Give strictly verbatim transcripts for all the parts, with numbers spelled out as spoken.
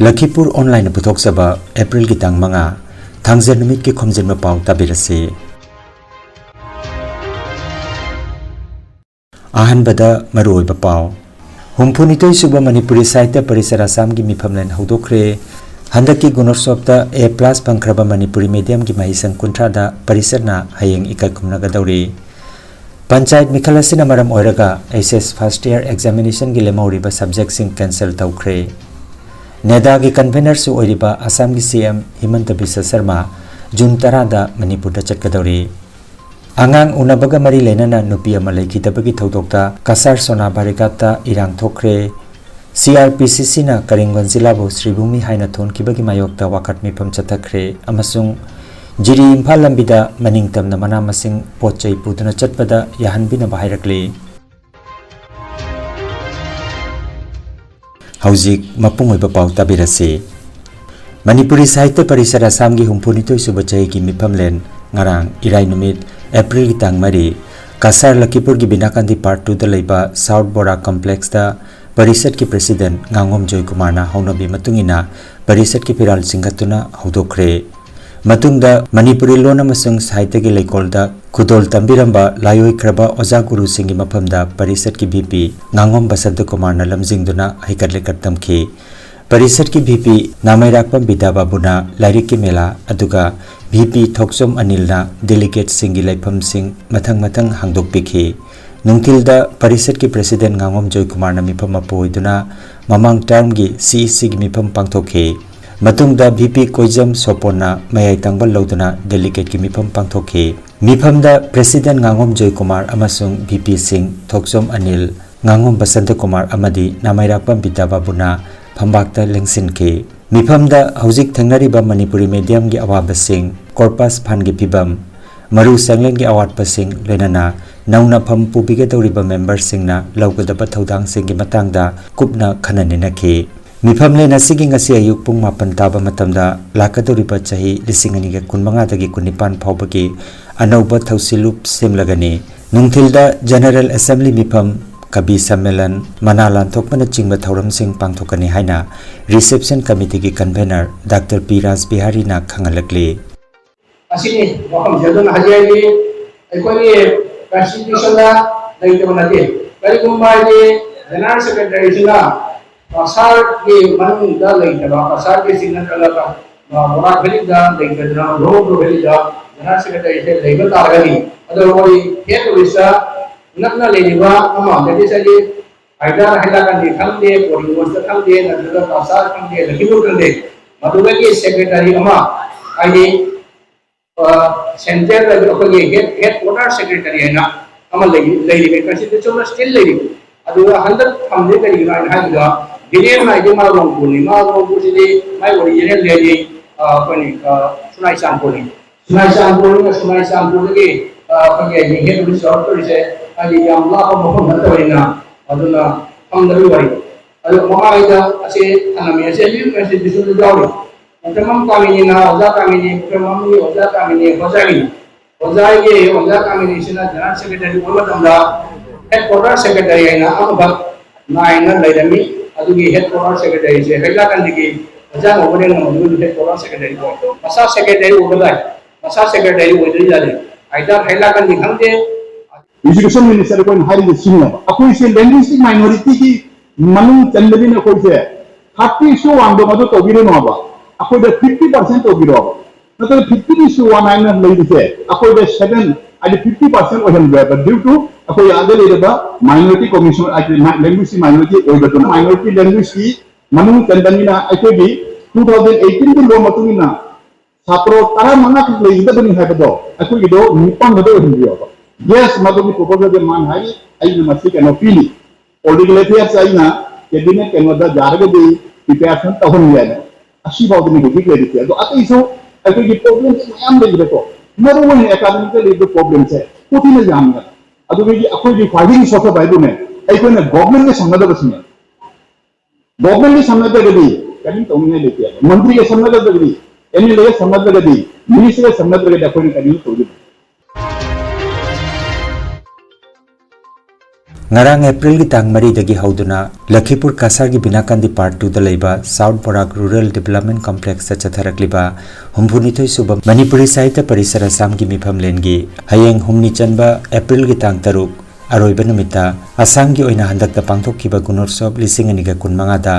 ꯂꯈꯤꯄꯨꯔ ꯑꯣꯟꯂꯥꯏꯟꯅ ꯄꯨꯊꯣꯛꯆꯕ ꯑꯦꯄ꯭ꯔꯤꯜꯒꯤ ꯇꯥꯡ ꯃꯉꯥ, ꯊꯥꯡꯖ ꯅꯨꯃꯤꯠꯀꯤ ꯈꯣꯝꯖꯤꯟꯕ ꯄꯥꯎ ꯇꯥꯕꯤꯔꯁꯤ꯫ ꯑꯍꯥꯟꯕꯗ ꯃꯔꯨꯑꯣꯏꯕ ꯄꯥꯎ꯫ ꯍꯨꯝꯐꯨꯅꯤꯊꯣꯏ ꯁꯨꯕ ꯃꯅꯤꯄꯨꯔꯤ ꯁꯥꯍꯤꯇ꯭ꯌ ꯄꯔꯤꯁꯠ ꯑꯁꯥꯝꯒꯤ ꯃꯤꯐꯝꯂꯦꯟ ꯍꯧꯗꯣꯛꯈ꯭ꯔꯦ꯫ ꯍꯟꯗꯛꯀꯤ ꯒꯨꯅꯣꯠꯁꯣꯞꯇ A plus ꯐꯪꯈ꯭ꯔꯕ ꯃꯅꯤꯄꯨꯔꯤ mediumꯒꯤ ꯃꯍꯩꯁꯪ ꯀꯨꯟꯊ꯭ꯔꯥꯗ ꯄꯔꯤꯁꯠꯅ ꯍꯌꯦꯡ ꯏꯀꯥꯏ ꯈꯨꯝꯅꯒꯗꯧꯔꯤ꯫ ꯄꯟꯆꯥꯌꯠ ꯃꯤꯈꯜ ꯑꯁꯤꯅ ꯃꯔꯝ ꯑꯣꯏꯔꯒ H S first year examinationꯒꯤ ꯂꯦꯝꯍꯧꯔꯤꯕ subjectꯁꯤꯡ cancel ꯇꯧꯈ꯭ꯔꯦ꯫ NEDAꯒꯤ convenerꯁꯨ ꯑꯣꯏꯔꯤꯕ ꯑꯁꯥꯝꯒꯤ CM ꯍꯤꯃꯟꯇ ꯕꯤꯁ꯭ꯋ ꯁꯔꯃ ꯖꯨꯟ ꯇꯔꯥꯗ ꯃꯅꯤꯄꯨꯔꯗ ꯆꯠꯀꯗꯧꯔꯤ꯫ ꯑꯉꯥꯡ ꯎꯅꯕꯒ ꯃꯔꯤ ꯂꯩꯅꯅ ꯅꯨꯄꯤ ꯑꯃ ꯂꯩꯈꯤꯗꯕꯒꯤ ꯊꯧꯗꯣꯛꯇ ꯀꯁꯥꯔ ꯁꯣꯅꯥ ꯕꯥꯔꯤꯒꯥꯠꯇ ꯏꯔꯥꯡ ꯊꯣꯛꯈ꯭ꯔꯦ꯫ CRPCCꯅ ꯀꯔꯤꯝꯒꯟꯖ ꯖꯤꯂꯥꯕꯨ ꯁ꯭ꯔꯤꯚꯨꯃꯤ ꯍꯥꯏꯅ ꯊꯣꯟꯈꯤꯕꯒꯤ ꯃꯥꯌꯣꯛꯇ ꯋꯥꯀꯠ ꯃꯤꯐꯝ ꯆꯠꯊꯈ꯭ꯔꯦ ꯑꯃꯁꯨꯡ ꯖꯤꯔꯤ ꯏꯝꯐꯥꯜ ꯂꯝꯕꯤꯗ ꯃꯅꯤꯡꯇꯝꯅ ꯃꯅꯥ ꯃꯁꯤꯡ ꯄꯣꯠ ꯆꯩ ꯄꯨꯗꯨꯅ ꯆꯠꯄꯗ ꯌꯥꯍꯟꯕꯤꯅꯕ ꯍꯥꯏꯔꯛꯂꯤ꯫ ꯍꯧꯖꯤꯛ ꯃꯄꯨꯡ ꯑꯣꯏꯕ ꯄꯥꯎ ꯇꯥꯕꯤꯔꯁꯤ꯫ ꯃꯅꯤꯄꯨꯔꯤ ꯁꯥꯍꯤꯇ꯭ꯌ ꯄꯔꯤꯁꯠ ꯑꯁꯥꯝꯒꯤ ꯍꯨꯝꯐꯨꯅꯤꯊꯣꯏ ꯁꯨꯕ ꯆꯍꯤꯒꯤ ꯃꯤꯐꯝꯂꯦꯟ ꯉꯔꯥꯡ ꯏꯔꯥꯏ ꯅꯨꯃꯤꯠ ꯑꯦꯄ꯭ꯔꯤꯜꯒꯤ ꯇꯥꯡ ꯃꯔꯤ ꯀꯁꯥꯔ ꯂꯈꯤꯄꯨꯔꯒꯤ ꯕꯤꯅꯥꯀꯥꯟꯗꯤ Part twoꯗ ꯂꯩꯕ South Bora Complexꯇ ꯄꯔꯤꯁꯠꯀꯤ president ꯉꯥꯉꯣꯝ ꯖꯣꯏꯀꯨꯃꯥꯔꯅ ꯍꯧꯅꯕꯤ ꯃꯇꯨꯡ ꯏꯟꯅ ꯄꯔꯤꯁꯠꯀꯤ ꯐꯤꯔꯥꯜ ꯆꯤꯡꯈꯠꯇꯨꯅ ꯍꯧꯗꯣꯛꯈ꯭ꯔꯦ꯫ ꯃꯇꯨꯡꯗ ꯃꯅꯤꯄꯨꯔꯤ ꯂꯣꯟ ꯑꯃꯁꯨꯡ ꯁꯥꯍꯤꯇ꯭ꯌꯒꯤ ꯂꯩꯀꯣꯜꯗ ꯈꯨꯗꯣꯜ ꯇꯝꯕꯤꯔꯝꯕ ꯂꯥꯏꯑꯣꯏꯈ꯭ꯔꯕ ꯑꯣꯖꯥ ꯒꯨꯔꯨꯁꯤꯡꯒꯤ ꯃꯐꯝꯗ ꯄꯔꯤꯁꯠꯀꯤ VP ꯉꯥꯉꯣꯝ ꯕꯁꯟꯇ ꯀꯨꯃꯥꯔꯅ ꯂꯝꯖꯤꯡꯗꯨꯅ ꯍꯩꯀꯠ ꯂꯩꯀꯠ ꯇꯝꯈꯤ꯫ ꯄꯔꯤꯁꯠꯀꯤ VP ꯅꯥꯃꯩꯔꯥꯛꯄꯝ ꯕꯤꯗ꯭ꯌꯥ ꯕꯥꯕꯨꯅ ꯂꯥꯏꯔꯤꯛꯀꯤ ꯃꯦꯂꯥ, ꯑꯗꯨꯒ VP ꯊꯣꯛꯆꯣꯝ ꯑꯅꯤꯜꯅ delegateꯁꯤꯡꯒꯤ ꯂꯩꯐꯝꯁꯤꯡ ꯃꯊꯪ ꯃꯊꯪ ꯍꯥꯡꯗꯣꯛꯄꯤꯈꯤ꯫ ꯅꯨꯡꯊꯤꯜꯗ ꯄꯔꯤꯁꯠꯀꯤ president ꯉꯥꯉꯣꯝ ꯖꯣꯏꯀꯨꯃꯥꯔꯅ ꯃꯤꯐꯝ ꯃꯄꯨ ꯑꯣꯏꯗꯨꯅ ꯃꯃꯥꯡ termꯒꯤ CECꯒꯤ ꯃꯤꯐꯝ ꯄꯥꯡꯊꯣꯛꯈꯤ꯫ ꯃꯇꯨꯡꯗ VP ꯀꯣꯏꯖꯝ ꯁꯣꯄꯣꯟꯅ ꯃꯌꯥꯏ ꯇꯥꯡꯕꯜ ꯂꯧꯗꯨꯅ delegateꯀꯤ ꯃꯤꯐꯝ ꯄꯥꯡꯊꯣꯛꯈꯤ꯫ ꯃꯤꯐꯝꯗ president ꯉꯥꯉꯣꯝ ꯖꯣꯏꯀꯨꯃꯥꯔ ꯑꯃꯁꯨꯡ VPꯁꯤꯡ ꯊꯣꯛꯆꯣꯝ ꯑꯅꯤꯜ, ꯉꯥꯉꯣꯝ ꯕꯁꯟꯇ ꯀꯨꯃꯥꯔ ꯑꯃꯗꯤ ꯅꯥꯃꯩꯔꯥꯛꯄꯝ ꯕꯤꯗ꯭ꯌꯥ ꯕꯥꯕꯨꯅ ꯐꯝꯕꯥꯛꯇ ꯂꯦꯡꯁꯤꯟꯈꯤ꯫ ꯃꯤꯐꯝꯗ ꯍꯧꯖꯤꯛ ꯊꯦꯡꯅꯔꯤꯕ ꯃꯅꯤꯄꯨꯔꯤ mediumꯒꯤ ꯑꯋꯥꯕꯁꯤꯡ, corpus fundꯒꯤ ꯐꯤꯕꯝ, ꯃꯔꯨ ꯆꯥꯡꯂꯦꯟꯒꯤ ꯑꯋꯥꯠꯄꯁꯤꯡ, ꯂꯣꯏꯅꯅ ꯅꯧꯅ ꯐꯝ ꯄꯨꯕꯤꯒꯗꯧꯔꯤꯕ memberꯁꯤꯡꯅ ꯂꯧꯒꯗꯕ ꯊꯧꯗꯥꯡꯁꯤꯡꯒꯤ ꯃꯇꯥꯡꯗ ꯀꯨꯞꯅ ꯈꯟꯅ ꯅꯩꯅꯈꯤ꯫ ꯃꯤꯐꯝꯂꯦꯟ ꯑꯁꯤꯒꯤ ꯉꯁꯤ ꯑꯌꯨꯛ ꯄꯨꯡ ꯃꯥꯄꯟ ꯇꯥꯕ ꯃꯇꯝꯗ ꯂꯥꯛꯀꯗꯧꯔꯤꯕ ꯆꯍꯤ ꯂꯤꯁꯤꯡ ꯑꯅꯤꯒ ꯀꯨꯟꯃꯉꯥꯗꯒꯤ ꯀꯨꯟꯅꯤꯄꯥꯟ ꯐꯥꯎꯕꯒꯤ ꯑꯅꯧꯕ ꯊꯧꯁꯤꯜꯂꯨꯞ ꯁꯦꯝꯂꯒꯅꯤ꯫ ꯅꯨꯡꯊꯤꯜꯗ General Assembly ꯃꯤꯐꯝ, ꯀꯕꯤ ꯁꯝꯃꯦꯂꯟ, ꯃꯅꯥ ꯂꯥꯟꯊꯣꯛꯄꯅꯆꯤꯡꯕ ꯊꯧꯔꯝꯁꯤꯡ ꯄꯥꯡꯊꯣꯛꯀꯅꯤ ꯍꯥꯏꯅ Reception Committeeꯒꯤ Convener Doctor ꯄꯤ ꯔꯥꯖ ꯕꯤꯍꯥꯔꯤꯅ ꯈꯪꯍꯜꯂꯛꯂꯤ꯫ ꯑꯁꯤꯅꯤ ꯋꯥꯐꯝꯁꯦ꯫ ꯑꯗꯨꯅ ꯍꯧꯖꯤꯛ ꯍꯧꯖꯤꯛ ꯑꯩꯈꯣꯏꯒꯤ Constitutionꯗ ꯂꯩꯇꯕ ꯅꯠꯇꯦ꯫ ꯀꯔꯤꯒꯨꯝꯕ ꯍꯥꯏꯗꯤ General Secretaryꯁꯤꯅ ꯀꯁꯥꯔꯒꯤ ꯃꯅꯨꯡꯗ ꯂꯩꯇꯕ, ꯀꯁꯥꯔꯒꯤ ꯆꯤꯡ ꯅꯠꯇ꯭ꯔꯒ ꯕꯣꯔꯥ ꯚꯦꯂꯤꯗ ꯂꯩꯇꯗꯅ ꯕ꯭ꯔꯣ ꯚꯦꯂꯤꯗ General Secretaryꯁꯦ ꯂꯩꯕ ꯇꯥꯔꯒꯗꯤ, ꯑꯗꯣ ꯑꯩꯈꯣꯏ head officeꯇ ꯅꯛꯅ ꯂꯩꯔꯤꯕ ꯑꯃ, that is ꯍꯥꯏꯗꯤ ꯑꯥꯏꯗꯔ ꯍꯥꯏꯂꯥꯀꯥꯟꯗꯤ ꯈꯪꯗꯦ, ꯀꯣꯔꯤꯡꯒꯣꯟꯗ ꯈꯪꯗꯦ, ꯅꯠꯇ꯭ꯔꯒ ꯀꯁꯥꯔ ꯈꯪꯗꯦ, ꯂꯈꯤꯃꯄꯨꯔ ꯈꯪꯗꯦ, ꯃꯗꯨꯗꯒꯤ secretary ꯑꯃ ꯍꯥꯏꯗꯤ ꯁꯦꯟꯇ꯭ꯔꯦꯜꯗ ꯑꯩꯈꯣꯏꯒꯤ ꯍꯦꯗ ꯍꯦꯗ ꯀ꯭ꯋꯥꯇꯔ ꯁꯦꯀ꯭ꯔꯦꯇꯔꯤ ꯍꯥꯏꯅ ꯑꯃ ꯂꯩꯔꯤ, ꯂꯩꯔꯤꯕ ꯀꯟꯁꯇꯤꯇ꯭ꯌꯨꯁꯟꯗ ꯁ꯭ꯇꯤꯜ ꯂꯩꯔꯤ꯫ ꯑꯗꯨꯒ ꯍꯟꯗꯛ ꯊꯝꯗꯦ ꯀꯔꯤꯒꯤꯅꯣ ꯍꯥꯏꯅ ꯍꯥꯏꯕꯗ ꯕꯤꯔꯦꯟ ꯍꯥꯏꯗꯤ ꯃꯥ ꯔꯣꯡꯄꯨꯔꯅꯤ, ꯃꯥ ꯔꯣꯡꯄꯨꯔꯁꯤꯗꯤ ꯃꯥꯏ ꯑꯣꯔꯤꯖꯤꯅꯦꯜ ꯍꯥꯏꯗꯤ ꯑꯩꯈꯣꯏꯅꯤ ꯁꯨꯅꯥꯏ ꯆꯥꯟꯄꯨꯔꯅꯤ꯫ ꯁꯨꯅꯥꯏ ꯆꯥꯟꯄꯨꯔꯅꯤꯅ ꯁꯨꯅꯥꯏ ꯆꯥꯟꯄꯨꯔꯗꯒꯤ ꯑꯩꯈꯣꯏꯒꯤ ꯍꯥꯏꯗꯤ ꯍꯦꯗ ꯑꯣꯐꯤꯁ ꯌꯧꯔꯛꯇꯣꯔꯤꯁꯦ ꯍꯥꯏꯗꯤ ꯌꯥꯝ ꯂꯥꯞꯄ ꯃꯐꯝ ꯅꯠꯇꯕꯅꯤꯅ ꯑꯗꯨꯅ ꯐꯪꯗꯕꯒꯤ ꯋꯥꯔꯤ꯫ ꯑꯗꯣ ꯃꯃꯥꯡꯉꯩꯗ ꯑꯁꯤ ꯊꯝꯂꯝꯃꯤ ꯑꯁꯤ ꯍꯧꯖꯤꯛ ꯀꯟꯁꯇꯤꯇ꯭ꯌꯨꯁꯟꯗ ꯌꯥꯎꯔꯤ꯫ ꯃꯇꯝ ꯑꯃ ꯀꯥꯃꯤꯅꯤꯅ ꯑꯣꯖꯥ ꯀꯥꯃꯤꯅꯤ, ꯃꯇꯝ ꯑꯃꯒꯤ ꯑꯣꯖꯥ ꯀꯥꯃꯤꯅꯤ, ꯑꯣꯖꯥꯒꯤ ꯑꯣꯖꯥꯒꯤ ꯑꯣꯖꯥ ꯀꯥꯃꯤꯅꯤꯁꯤꯅ ꯖꯦꯅꯔꯦꯜ ꯁꯦꯀ꯭ꯔꯦꯇꯔꯤ ꯑꯣꯏꯕ ꯃꯇꯝꯗ ꯍꯦꯗ ꯀ꯭ꯋꯥꯇꯔ ꯁꯦꯀ꯭ꯔꯦꯇꯔꯤ ꯍꯥꯏꯅ ꯑꯃꯈꯛ ꯅꯥꯏꯅ ꯂꯩꯔꯝꯃꯤ꯫ ꯑꯗꯨꯒꯤ ꯍꯦꯗ ꯀ꯭ꯋꯥꯇꯔ ꯁꯦꯀ꯭ꯔꯦꯇꯔꯤꯁꯦ ꯍꯩꯂꯥꯀꯟꯗꯒꯤ ꯑꯣꯖꯥ ꯉꯧꯕꯅꯦꯅ ꯃꯗꯨꯒꯤ ꯍꯦꯗ ꯀ꯭ꯋꯥꯇꯔ ꯁꯦꯀ꯭ꯔꯦꯇꯔꯤ ꯑꯣꯏ꯫ ꯃꯁꯥ ꯁꯦꯀ꯭ꯔꯦꯇꯔꯤ ꯑꯣꯏꯕ ꯌꯥꯏ, ꯃꯁꯥ ꯁꯦꯀ꯭ꯔꯦꯇꯔꯤ ꯑꯣꯏꯗ꯭ꯔꯤ ꯌꯥꯗꯦ꯫ ꯍꯥꯏꯇꯥꯔꯦ ꯍꯩꯂꯥꯀꯟꯗꯤ ꯈꯪꯗꯦ꯫ Education Minister ꯑꯩꯈꯣꯏꯅ ꯍꯥꯏꯔꯤꯁꯦ ꯁꯤꯅꯦꯕ, ꯑꯩꯈꯣꯏꯁꯦ ꯂꯦꯡꯒ꯭ꯋꯦꯖꯇꯤꯛ ꯃꯥꯏꯅꯣꯔꯤꯇꯤꯒꯤ ꯃꯅꯨꯡ ꯆꯟꯕꯅꯤꯅ ꯑꯩꯈꯣꯏꯁꯦ ꯊꯥꯔꯇꯤ ꯏꯁꯨ ꯋꯥꯟꯗꯣ ꯃꯗꯨ ꯇꯧꯕꯤꯔꯨꯅꯣꯕ, ꯑꯩꯈꯣꯏꯗ ꯐꯤꯐꯇꯤ ꯄꯥꯔꯁꯦꯟ ꯇꯧꯕꯤꯔꯣꯕ꯫ ꯅꯠꯇ꯭ꯔꯒ ꯐꯤꯐꯇꯤ ꯏꯁꯨ ꯋꯥꯟ ꯍꯥꯏꯅ ꯂꯩꯔꯤꯁꯦ ꯑꯩꯈꯣꯏꯗ ꯁꯚꯦꯟ ꯍꯥꯏꯗꯤ ꯐꯤꯐꯇꯤ ꯄꯥꯔꯁꯦꯟ ꯑꯣꯏꯍꯟꯕ ꯗ꯭ꯌꯨ ꯇꯨ ꯑꯩꯈꯣꯏ ꯑꯥꯗ ꯂꯩꯔꯤꯕ ꯃꯥꯏꯅꯣꯔꯤꯇꯤ ꯀꯃꯤꯁꯟ ꯍꯥꯏꯗꯤ ꯂꯦꯡꯒ꯭ꯋꯦꯖꯀꯤ ꯃꯥꯏꯅꯣꯔꯤꯇꯤ ꯑꯣꯏꯕꯗꯨꯅ ꯃꯥꯏꯅꯣꯔꯤꯇꯤ ꯂꯦꯡꯒ꯭ꯋꯦꯖꯀꯤ ꯃꯅꯨꯡ ꯆꯟꯕꯅꯤꯅ ꯑꯩꯈꯣꯏꯒꯤ ꯇꯨ ꯊꯥꯎꯖꯟ ꯑꯩꯠꯇꯤꯟꯒꯤ ꯂꯣ ꯃꯇꯨꯡ ꯏꯟꯅ ꯁꯥꯇ꯭ꯔ ꯇꯔꯥꯃꯉꯥ ꯈꯛ ꯂꯩꯒꯗꯕꯅꯤ ꯍꯥꯏꯕꯗꯣ ꯑꯩꯈꯣꯏꯒꯤꯗꯣ ꯅꯤꯄꯥꯟ ꯈꯛꯇ ꯑꯣꯏꯍꯟꯕꯤꯌꯣꯕ꯫ ꯌꯦꯁ, ꯃꯗꯨꯒꯤ ꯄ꯭ꯔꯣꯄꯣꯖꯜꯁꯦ ꯃꯥꯅ ꯍꯥꯏꯔꯤ, ꯑꯩꯅ ꯃꯁꯤ ꯀꯩꯅꯣ ꯄꯤꯅꯤ, ꯄꯣꯂꯤꯇꯤꯀꯦꯜ ꯑꯦꯐꯤꯌꯔꯁ ꯑꯩꯅ ꯀꯦꯕꯤꯅꯦꯠ ꯀꯩꯅꯣꯗ ꯌꯥꯔꯒꯗꯤ ꯄ꯭ꯔꯤꯄꯦꯔꯦꯁꯟ ꯇꯧꯍꯟꯒꯦ ꯍꯥꯏꯅ꯫ ꯑꯁꯤꯐꯥꯎꯗꯅꯤ ꯍꯧꯖꯤꯛ ꯂꯩꯔꯤꯁꯦ꯫ ꯑꯗꯣ ꯑꯇꯩꯁꯨ ꯑꯩꯈꯣꯏꯒꯤ ꯄ꯭ꯔꯣꯕ꯭ꯂꯦꯝꯁꯦ ꯃꯌꯥꯝ ꯂꯩꯈ꯭ꯔꯦꯀꯣ꯫ ꯃꯔꯨ ꯑꯣꯏꯅ ꯑꯦꯀꯥꯗꯃꯤꯛꯇ ꯂꯩꯔꯤꯕ ꯄ꯭ꯔꯣꯕ꯭ꯂꯦꯝꯁꯦ ꯀꯣꯊꯤꯅ ꯌꯥꯝꯅ꯫ ꯑꯗꯨꯗꯒꯤ ꯑꯩꯈꯣꯏꯒꯤ ꯈ꯭ꯋꯥꯏꯗꯒꯤ ꯁꯣꯛꯊꯕ ꯍꯥꯏꯕꯨꯅꯦ, ꯑꯩꯈꯣꯏꯅ ꯒꯣꯚꯔꯟꯃꯦꯟꯠꯀ ꯁꯝꯅꯗꯕꯁꯤꯅꯦ꯫ ꯒꯣꯚꯔꯟꯃꯦꯟꯠꯀ ꯁꯝꯅꯗ꯭ꯔꯒꯗꯤ ꯀꯔꯤꯝ ꯇꯧꯅꯤꯡꯉꯥꯏ ꯂꯩꯇꯦ꯫ ꯃꯟꯇ꯭ꯔꯤꯒ ꯁꯝꯅꯗ꯭ꯔꯒꯗꯤ, ꯑꯦꯝ ꯑꯦꯜ ꯑꯦꯒ ꯁꯝꯅꯗ꯭ꯔꯒꯗꯤ, ꯃꯤꯅꯤꯁꯇꯔꯒ ꯁꯝꯅꯗ꯭ꯔꯒꯗꯤ ꯑꯩꯈꯣꯏꯅ ꯀꯔꯤꯝ ꯇꯧꯗꯣꯏꯅꯣ? ꯉꯔꯥꯡ ꯑꯦꯄ꯭ꯔꯤꯜꯒꯤ ꯇꯥꯡ ꯃꯔꯤꯗꯒꯤ ꯍꯧꯗꯨꯅ ꯂꯈꯤꯄꯨꯔ ꯀꯁꯥꯔꯒꯤ ꯕꯤꯅꯥꯀꯥꯟꯗꯤ ꯄꯥꯔꯠ ꯇꯨꯗ ꯂꯩꯕ ꯁꯥꯎꯠ ꯕꯣꯔꯥꯛ ꯔꯨꯔꯦꯜ ꯗꯤꯕꯦꯂꯞꯃꯦꯟ ꯀꯝꯄ꯭ꯂꯦꯛꯁꯇ ꯆꯠꯊꯔꯛꯂꯤꯕ ꯍꯨꯝꯐꯨꯅꯤꯊꯣꯏ ꯁꯨꯕ ꯃꯅꯤꯄꯨꯔꯤ ꯁꯥꯍꯤꯇ꯭ꯌ ꯄꯔꯤꯁꯠ ꯑꯁꯥꯝꯒꯤ ꯃꯤꯐꯝꯂꯦꯟꯒꯤ ꯍꯌꯦꯡ ꯍꯨꯝꯅꯤ ꯆꯟꯕ ꯑꯦꯄ꯭ꯔꯤꯜꯒꯤ ꯇꯥꯡ ꯇꯔꯨꯛ, ꯑꯔꯣꯏꯕ ꯅꯨꯃꯤꯠꯇ ꯑꯁꯥꯝꯒꯤ ꯑꯣꯏꯅ ꯍꯟꯗꯛꯇ ꯄꯥꯡꯊꯣꯛꯈꯤꯕ ꯒꯨꯅꯣꯠꯁꯣꯞ ꯂꯤꯁꯤꯡ ꯑꯅꯤꯒ ꯀꯨꯟꯃꯉꯥꯗ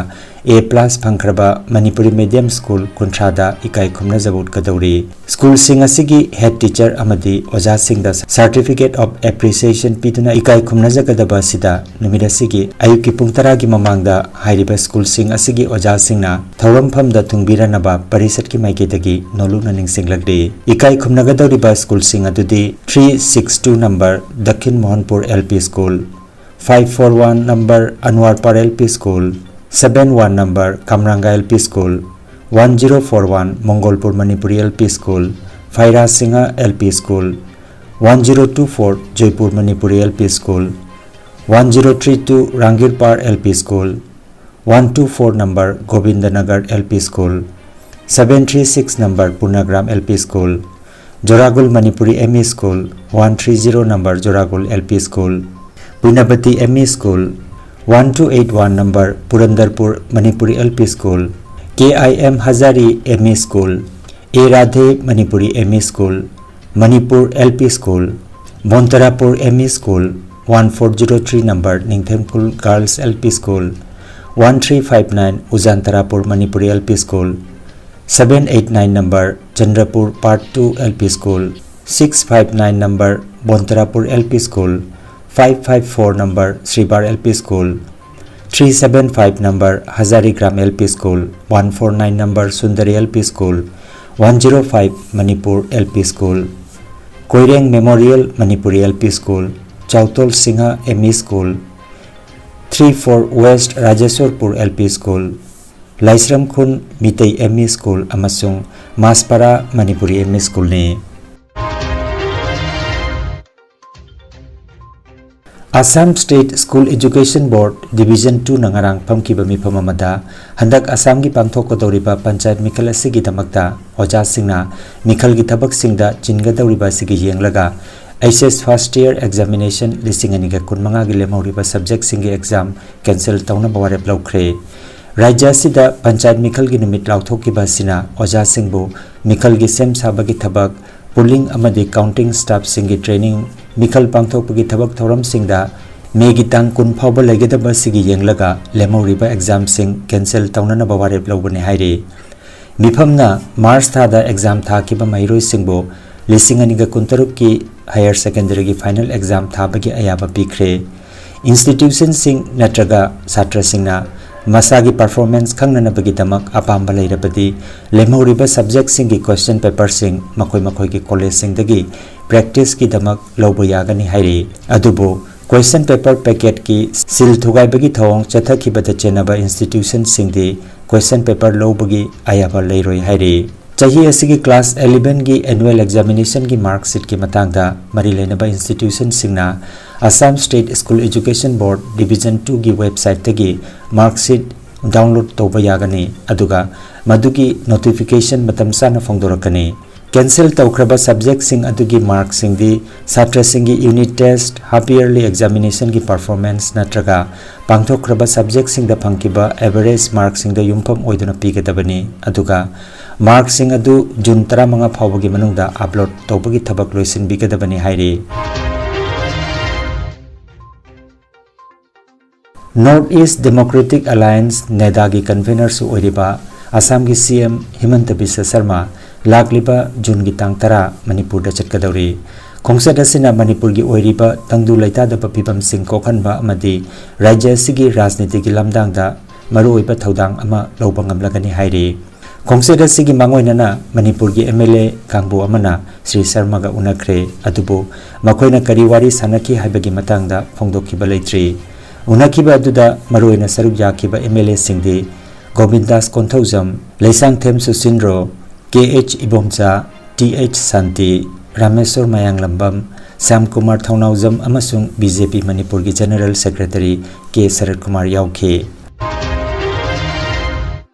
A plus ꯐꯪꯈ꯭ꯔꯕ ꯃꯅꯤꯄꯨꯔꯤ ꯃꯤꯗꯤꯌꯝ ꯁ꯭ꯀꯨꯜ ꯀꯨꯟꯊ꯭ꯔꯥꯗ ꯏꯀꯥꯏ ꯈꯨꯝꯅꯖꯕ ꯎꯠꯀꯗꯧꯔꯤ꯫ ꯁ꯭ꯀꯨꯜꯁꯤꯡ ꯑꯁꯤꯒꯤ ꯍꯦꯗ ꯇꯤꯆꯔ ꯑꯃꯗꯤ ꯑꯣꯖꯥꯁꯤꯡꯗ Certificate of Appreciation ꯄꯤꯗꯨꯅ ꯏꯀꯥꯏ ꯈꯨꯝꯅꯖꯒꯗꯕ ꯑꯁꯤꯗ ꯅꯨꯃꯤꯠ ꯑꯁꯤꯒꯤ ꯑꯌꯨꯛꯀꯤ ꯄꯨꯡ ꯇꯔꯥꯒꯤ ꯃꯃꯥꯡꯗ ꯍꯥꯏꯔꯤꯕ ꯁ꯭ꯀꯨꯜꯁꯤꯡ ꯑꯁꯤꯒꯤ ꯑꯣꯖꯥꯁꯤꯡꯅ ꯊꯧꯔꯝꯐꯝꯗ ꯊꯨꯡꯕꯤꯔꯅꯕ ꯄꯔꯤꯁꯠꯀꯤ ꯃꯥꯏꯀꯩꯗꯒꯤ ꯅꯣꯂꯨꯛꯅ ꯅꯤꯡꯁꯤꯡꯂꯛꯂꯤ꯫ ꯏꯀꯥꯏ ꯈꯨꯝꯅꯒꯗꯧꯔꯤꯕ ꯁ꯭ꯀꯨꯜꯁꯤꯡ ꯑꯗꯨꯗꯤ three six two number ꯗꯈꯤꯟ ꯃꯣꯍꯟꯄꯨꯔ L P School, five four one number ꯑꯟꯋꯥꯔꯄꯥꯔ L P School, seven one number ꯀꯥꯝꯔꯥꯡꯒꯥ L P School, one zero four one ꯃꯣꯡꯒꯣꯜꯄꯨꯔ Manipuri L P School, ꯐꯩꯔꯥ Singh L P School, one zero two four Jaipur Manipuri L P School, one zero three two ꯔꯥꯡꯒꯤꯔꯄꯥꯔ L P School, one two four number ꯒꯣꯕꯤꯟꯗꯅꯒꯔ L P School, seven three six number ꯄꯨꯔꯅꯒ꯭ꯔꯥꯝ L P School, ꯖꯣꯔꯥꯒꯨꯜ Manipuri M E School, one three zero number ꯖꯣꯔꯥꯒꯨꯜ L P School, ꯄꯨꯏꯅꯕꯇꯤ M E School, one two eight one number ꯄꯨꯔꯟꯗꯔꯄꯨꯔ Manipuri L P School, K I M ꯍꯖꯥꯔꯤ M E School, A Radhe Manipuri M E School, Manipur L P School, ꯕꯣꯟꯇꯔꯥꯄꯨꯔ M E School, one four zero three number ꯅꯤꯡꯊꯦꯝꯈꯨꯜ Girls L P School, one three five nine ꯎꯖꯥꯟ ꯇꯔꯥꯄꯨꯔ Manipuri L P School, seven eight nine number Chandrapur Part two L P School, six five nine number ꯕꯣꯟꯇꯔꯥꯄꯨꯔ L P School, five five four number ꯁ꯭ꯔꯤꯕꯥꯔ L P School, three seven five number ꯍꯖꯥꯔꯤꯒ꯭ꯔꯥꯝ L P School, one four nine number Sundari L P School, one zero five Manipur L P School, Koireng Memorial Manipuri L P School, ꯆꯥꯎꯇꯣꯜ Singh M E School, three four West ꯔꯥꯖꯦꯁꯣꯔꯄꯨꯔ L P School, ꯂꯥꯏꯁ꯭ꯔꯝ ꯈꯨꯟ Meitei M E School ꯑꯃꯁꯨꯡ ꯃꯥꯁꯄꯥꯔꯥ Manipuri M E Schoolꯅꯤ꯫ Assam State School Education Board Division twoꯅ ꯉꯔꯥꯡ ꯐꯝꯈꯤꯕ ꯃꯤꯐꯝ ꯑꯃꯗ ꯍꯟꯗꯛ ꯑꯁꯥꯝꯒꯤ ꯄꯥꯡꯊꯣꯛꯀꯗꯧꯔꯤꯕ ꯄꯟꯆꯥꯌꯠ ꯃꯤꯈꯜ ꯑꯁꯤꯒꯤꯗꯃꯛꯇ ꯑꯣꯖꯥꯁꯤꯡꯅ ꯃꯤꯈꯜꯒꯤ ꯊꯕꯛꯁꯤꯡꯗ ꯆꯤꯟꯒꯗꯧꯔꯤꯕ ꯑꯁꯤꯒꯤ ꯌꯦꯡꯂꯒ H S first year examination ꯂꯤꯁꯤꯡ ꯑꯅꯤꯒ ꯀꯨꯟꯃꯉꯥꯒꯤ ꯂꯦꯝꯍꯧꯔꯤꯕ subjectꯁꯤꯡꯒꯤ exam cancel ꯇꯧꯅꯕ ꯋꯥꯔꯦꯞ ꯂꯧꯈ꯭ꯔꯦ꯫ ꯔꯥꯖ꯭ꯌ ꯑꯁꯤꯗ ꯄꯟꯆꯥꯌꯠ ꯃꯤꯈꯜꯒꯤ ꯅꯨꯃꯤꯠ ꯂꯥꯎꯊꯣꯛꯈꯤꯕ ꯑꯁꯤꯅ ꯑꯣꯖꯥꯁꯤꯡꯕꯨ ꯃꯤꯈꯜꯒꯤ ꯁꯦꯝ ꯁꯥꯕꯒꯤ ꯊꯕꯛ, polling ꯑꯃꯗꯤ counting staffꯁꯤꯡꯒꯤ training, ꯃꯤꯈꯜ ꯄꯥꯡꯊꯣꯛꯄꯒꯤ ꯊꯕꯛ ꯊꯧꯔꯝꯁꯤꯡꯗ ꯃꯦꯒꯤ ꯇꯥꯡ ꯀꯨꯟ ꯐꯥꯎꯕ ꯂꯩꯒꯗꯕ ꯑꯁꯤꯒꯤ ꯌꯦꯡꯂꯒ ꯂꯦꯝꯍꯧꯔꯤꯕ examꯁꯤꯡ cancel ꯇꯧꯅꯅꯕ ꯋꯥꯔꯦꯞ ꯂꯧꯕꯅꯤ ꯍꯥꯏꯔꯤ꯫ ꯃꯤꯐꯝꯅ March ꯊꯥꯗ exam ꯊꯥꯈꯤꯕ ꯃꯍꯩꯔꯣꯏꯁꯤꯡꯕꯨ ꯂꯤꯁꯤꯡ ꯑꯅꯤꯒ ꯀꯨꯟꯇꯔꯨꯛꯀꯤ higher secondaryꯒꯤ final exam ꯊꯥꯕꯒꯤ ꯑꯌꯥꯕ ꯄꯤꯈ꯭ꯔꯦ꯫ Institutionꯁꯤꯡ ꯅꯠꯇ꯭ꯔꯒ ꯁꯥꯇ꯭ꯔꯁꯤꯡꯅ ꯃꯁꯥꯒꯤ performance ꯈꯪꯅꯅꯕꯒꯤꯗꯃꯛ ꯑꯄꯥꯝꯕ ꯂꯩꯔꯕꯗꯤ ꯂꯦꯝꯍꯧꯔꯤꯕ subjectꯁꯤꯡꯒꯤ question paperꯁꯤꯡ ꯃꯈꯣꯏ ꯃꯈꯣꯏꯒꯤ collegeꯁꯤꯡꯗꯒꯤ practiceꯀꯤꯗꯃꯛ ꯂꯧꯕ ꯌꯥꯒꯅꯤ ꯍꯥꯏꯔꯤ꯫ ꯑꯗꯨꯕꯨ question paper packetꯀꯤ seal ꯊꯨꯒꯥꯏꯕꯒꯤ ꯊꯧꯑꯣꯡ ꯆꯠꯊꯈꯤꯕꯗ ꯆꯦꯟꯅꯕ institutionꯁꯤꯡꯗꯤ question paper ꯂꯧꯕꯒꯤ ꯑꯌꯥꯕ ꯂꯩꯔꯣꯏ ꯍꯥꯏꯔꯤ꯫ ꯆꯍꯤ ꯑꯁꯤꯒꯤ class elevenꯒꯤ annual examinationꯒꯤ mark sheetꯀꯤ ꯃꯇꯥꯡꯗ ꯃꯔꯤ ꯂꯩꯅꯕ institutionꯁꯤꯡꯅ Assam State School Education Board Division twoꯒꯤ websiteꯇꯒꯤ mark sheet download ꯇꯧꯕ ꯌꯥꯒꯅꯤ, ꯑꯗꯨꯒ ꯃꯗꯨꯒꯤ notification ꯃꯇꯝ ꯆꯥꯅ ꯐꯣꯡꯗꯣꯔꯛꯀꯅꯤ꯫ Cancel ꯇꯧꯈ꯭ꯔꯕ subjectꯁꯤꯡ ꯑꯗꯨꯒꯤ markꯁꯤꯡꯗꯤ ꯁꯥꯇ꯭ꯔꯁꯤꯡꯒꯤ unit test, half yearly examinationꯒꯤ performance ꯅꯠꯇ꯭ꯔꯒ ꯄꯥꯡꯊꯣꯛꯈ꯭ꯔꯕ subjectꯁꯤꯡꯗ ꯐꯪꯈꯤꯕ average markꯁꯤꯡꯗ ꯌꯨꯝꯐꯝ ꯑꯣꯏꯗꯨꯅ ꯄꯤꯒꯗꯕꯅꯤ, ꯑꯗꯨꯒ markꯁꯤꯡ ꯑꯗꯨ June ꯇꯔꯥꯃꯉꯥ ꯐꯥꯎꯕꯒꯤ ꯃꯅꯨꯡꯗ upload ꯇꯧꯕꯒꯤ ꯊꯕꯛ ꯂꯣꯏꯁꯤꯟꯕꯤꯒꯗꯕꯅꯤ ꯍꯥꯏꯔꯤ꯫ North East Democratic Alliance, NEDAꯒꯤ convenerꯁꯨ ꯑꯣꯏꯔꯤꯕ ꯑꯁꯥꯝꯒꯤ C M ꯍꯤꯃꯟꯇ ꯕꯤꯁ꯭ꯋ ꯁꯔꯃ ꯂꯥꯛꯂꯤꯕ Juneꯒꯤ ꯇꯥꯡ ꯇꯔꯥ ꯃꯅꯤꯄꯨꯔꯗ ꯆꯠꯀꯗꯧꯔꯤ꯫ ꯈꯣꯡꯆꯠ ꯑꯁꯤꯅ ꯃꯅꯤꯄꯨꯔꯒꯤ ꯑꯣꯏꯔꯤꯕ ꯇꯪꯗꯨ ꯂꯩꯇꯥꯗꯕ ꯐꯤꯕꯝꯁꯤꯡ ꯀꯣꯛꯍꯟꯕ ꯑꯃꯗꯤ ꯔꯥꯖ꯭ꯌ ꯑꯁꯤꯒꯤ ꯔꯥꯖꯅꯤꯇꯤꯒꯤ ꯂꯝꯗꯥꯡꯗ ꯃꯔꯨꯑꯣꯏꯕ ꯊꯧꯗꯥꯡ ꯑꯃ ꯂꯧꯕ ꯉꯝꯂꯒꯅꯤ ꯍꯥꯏꯔꯤ꯫ ꯈꯣꯡꯆꯠ ꯑꯁꯤꯒꯤ ꯃꯥꯡꯑꯣꯏꯅꯅ ꯃꯅꯤꯄꯨꯔꯒꯤ M L A ꯀꯥꯡꯕꯨ ꯑꯃꯅ ꯁ꯭ꯔꯤ ꯁꯔꯃꯒ ꯎꯅꯈ꯭ꯔꯦ, ꯑꯗꯨꯕꯨ ꯃꯈꯣꯏꯅ ꯀꯔꯤ ꯋꯥꯔꯤ ꯁꯥꯟꯅꯈꯤ ꯍꯥꯏꯕꯒꯤ ꯃꯇꯥꯡꯗ ꯐꯣꯡꯗꯣꯛꯈꯤꯕ ꯂꯩꯇ꯭ꯔꯤ꯫ ꯎꯅꯈꯤꯕ ꯑꯗꯨꯗ ꯃꯔꯨꯑꯣꯏꯅ ꯁꯔꯨꯛ ꯌꯥꯈꯤꯕ M L Aꯁꯤꯡꯗꯤ ꯒꯣꯕꯤꯟꯗꯥꯁ Konthoujam, Leishangthem ꯁꯨꯁꯤꯟꯗ꯭ꯔꯣ, K H Ibomcha, T H ꯁꯥꯟꯇꯤ, ꯔꯥꯃꯦꯁꯣꯔ ꯃꯌꯥꯡꯂꯝꯕꯝ, ꯁ꯭ꯌꯥꯝꯀꯨꯃꯥꯔ ꯊꯧꯅꯥꯎꯖꯝ ꯑꯃꯁꯨꯡ B J P ꯃꯅꯤꯄꯨꯔꯒꯤ General Secretary K ꯁꯔꯠꯀꯨꯃꯥꯔ ꯌꯥꯎꯈꯤ꯫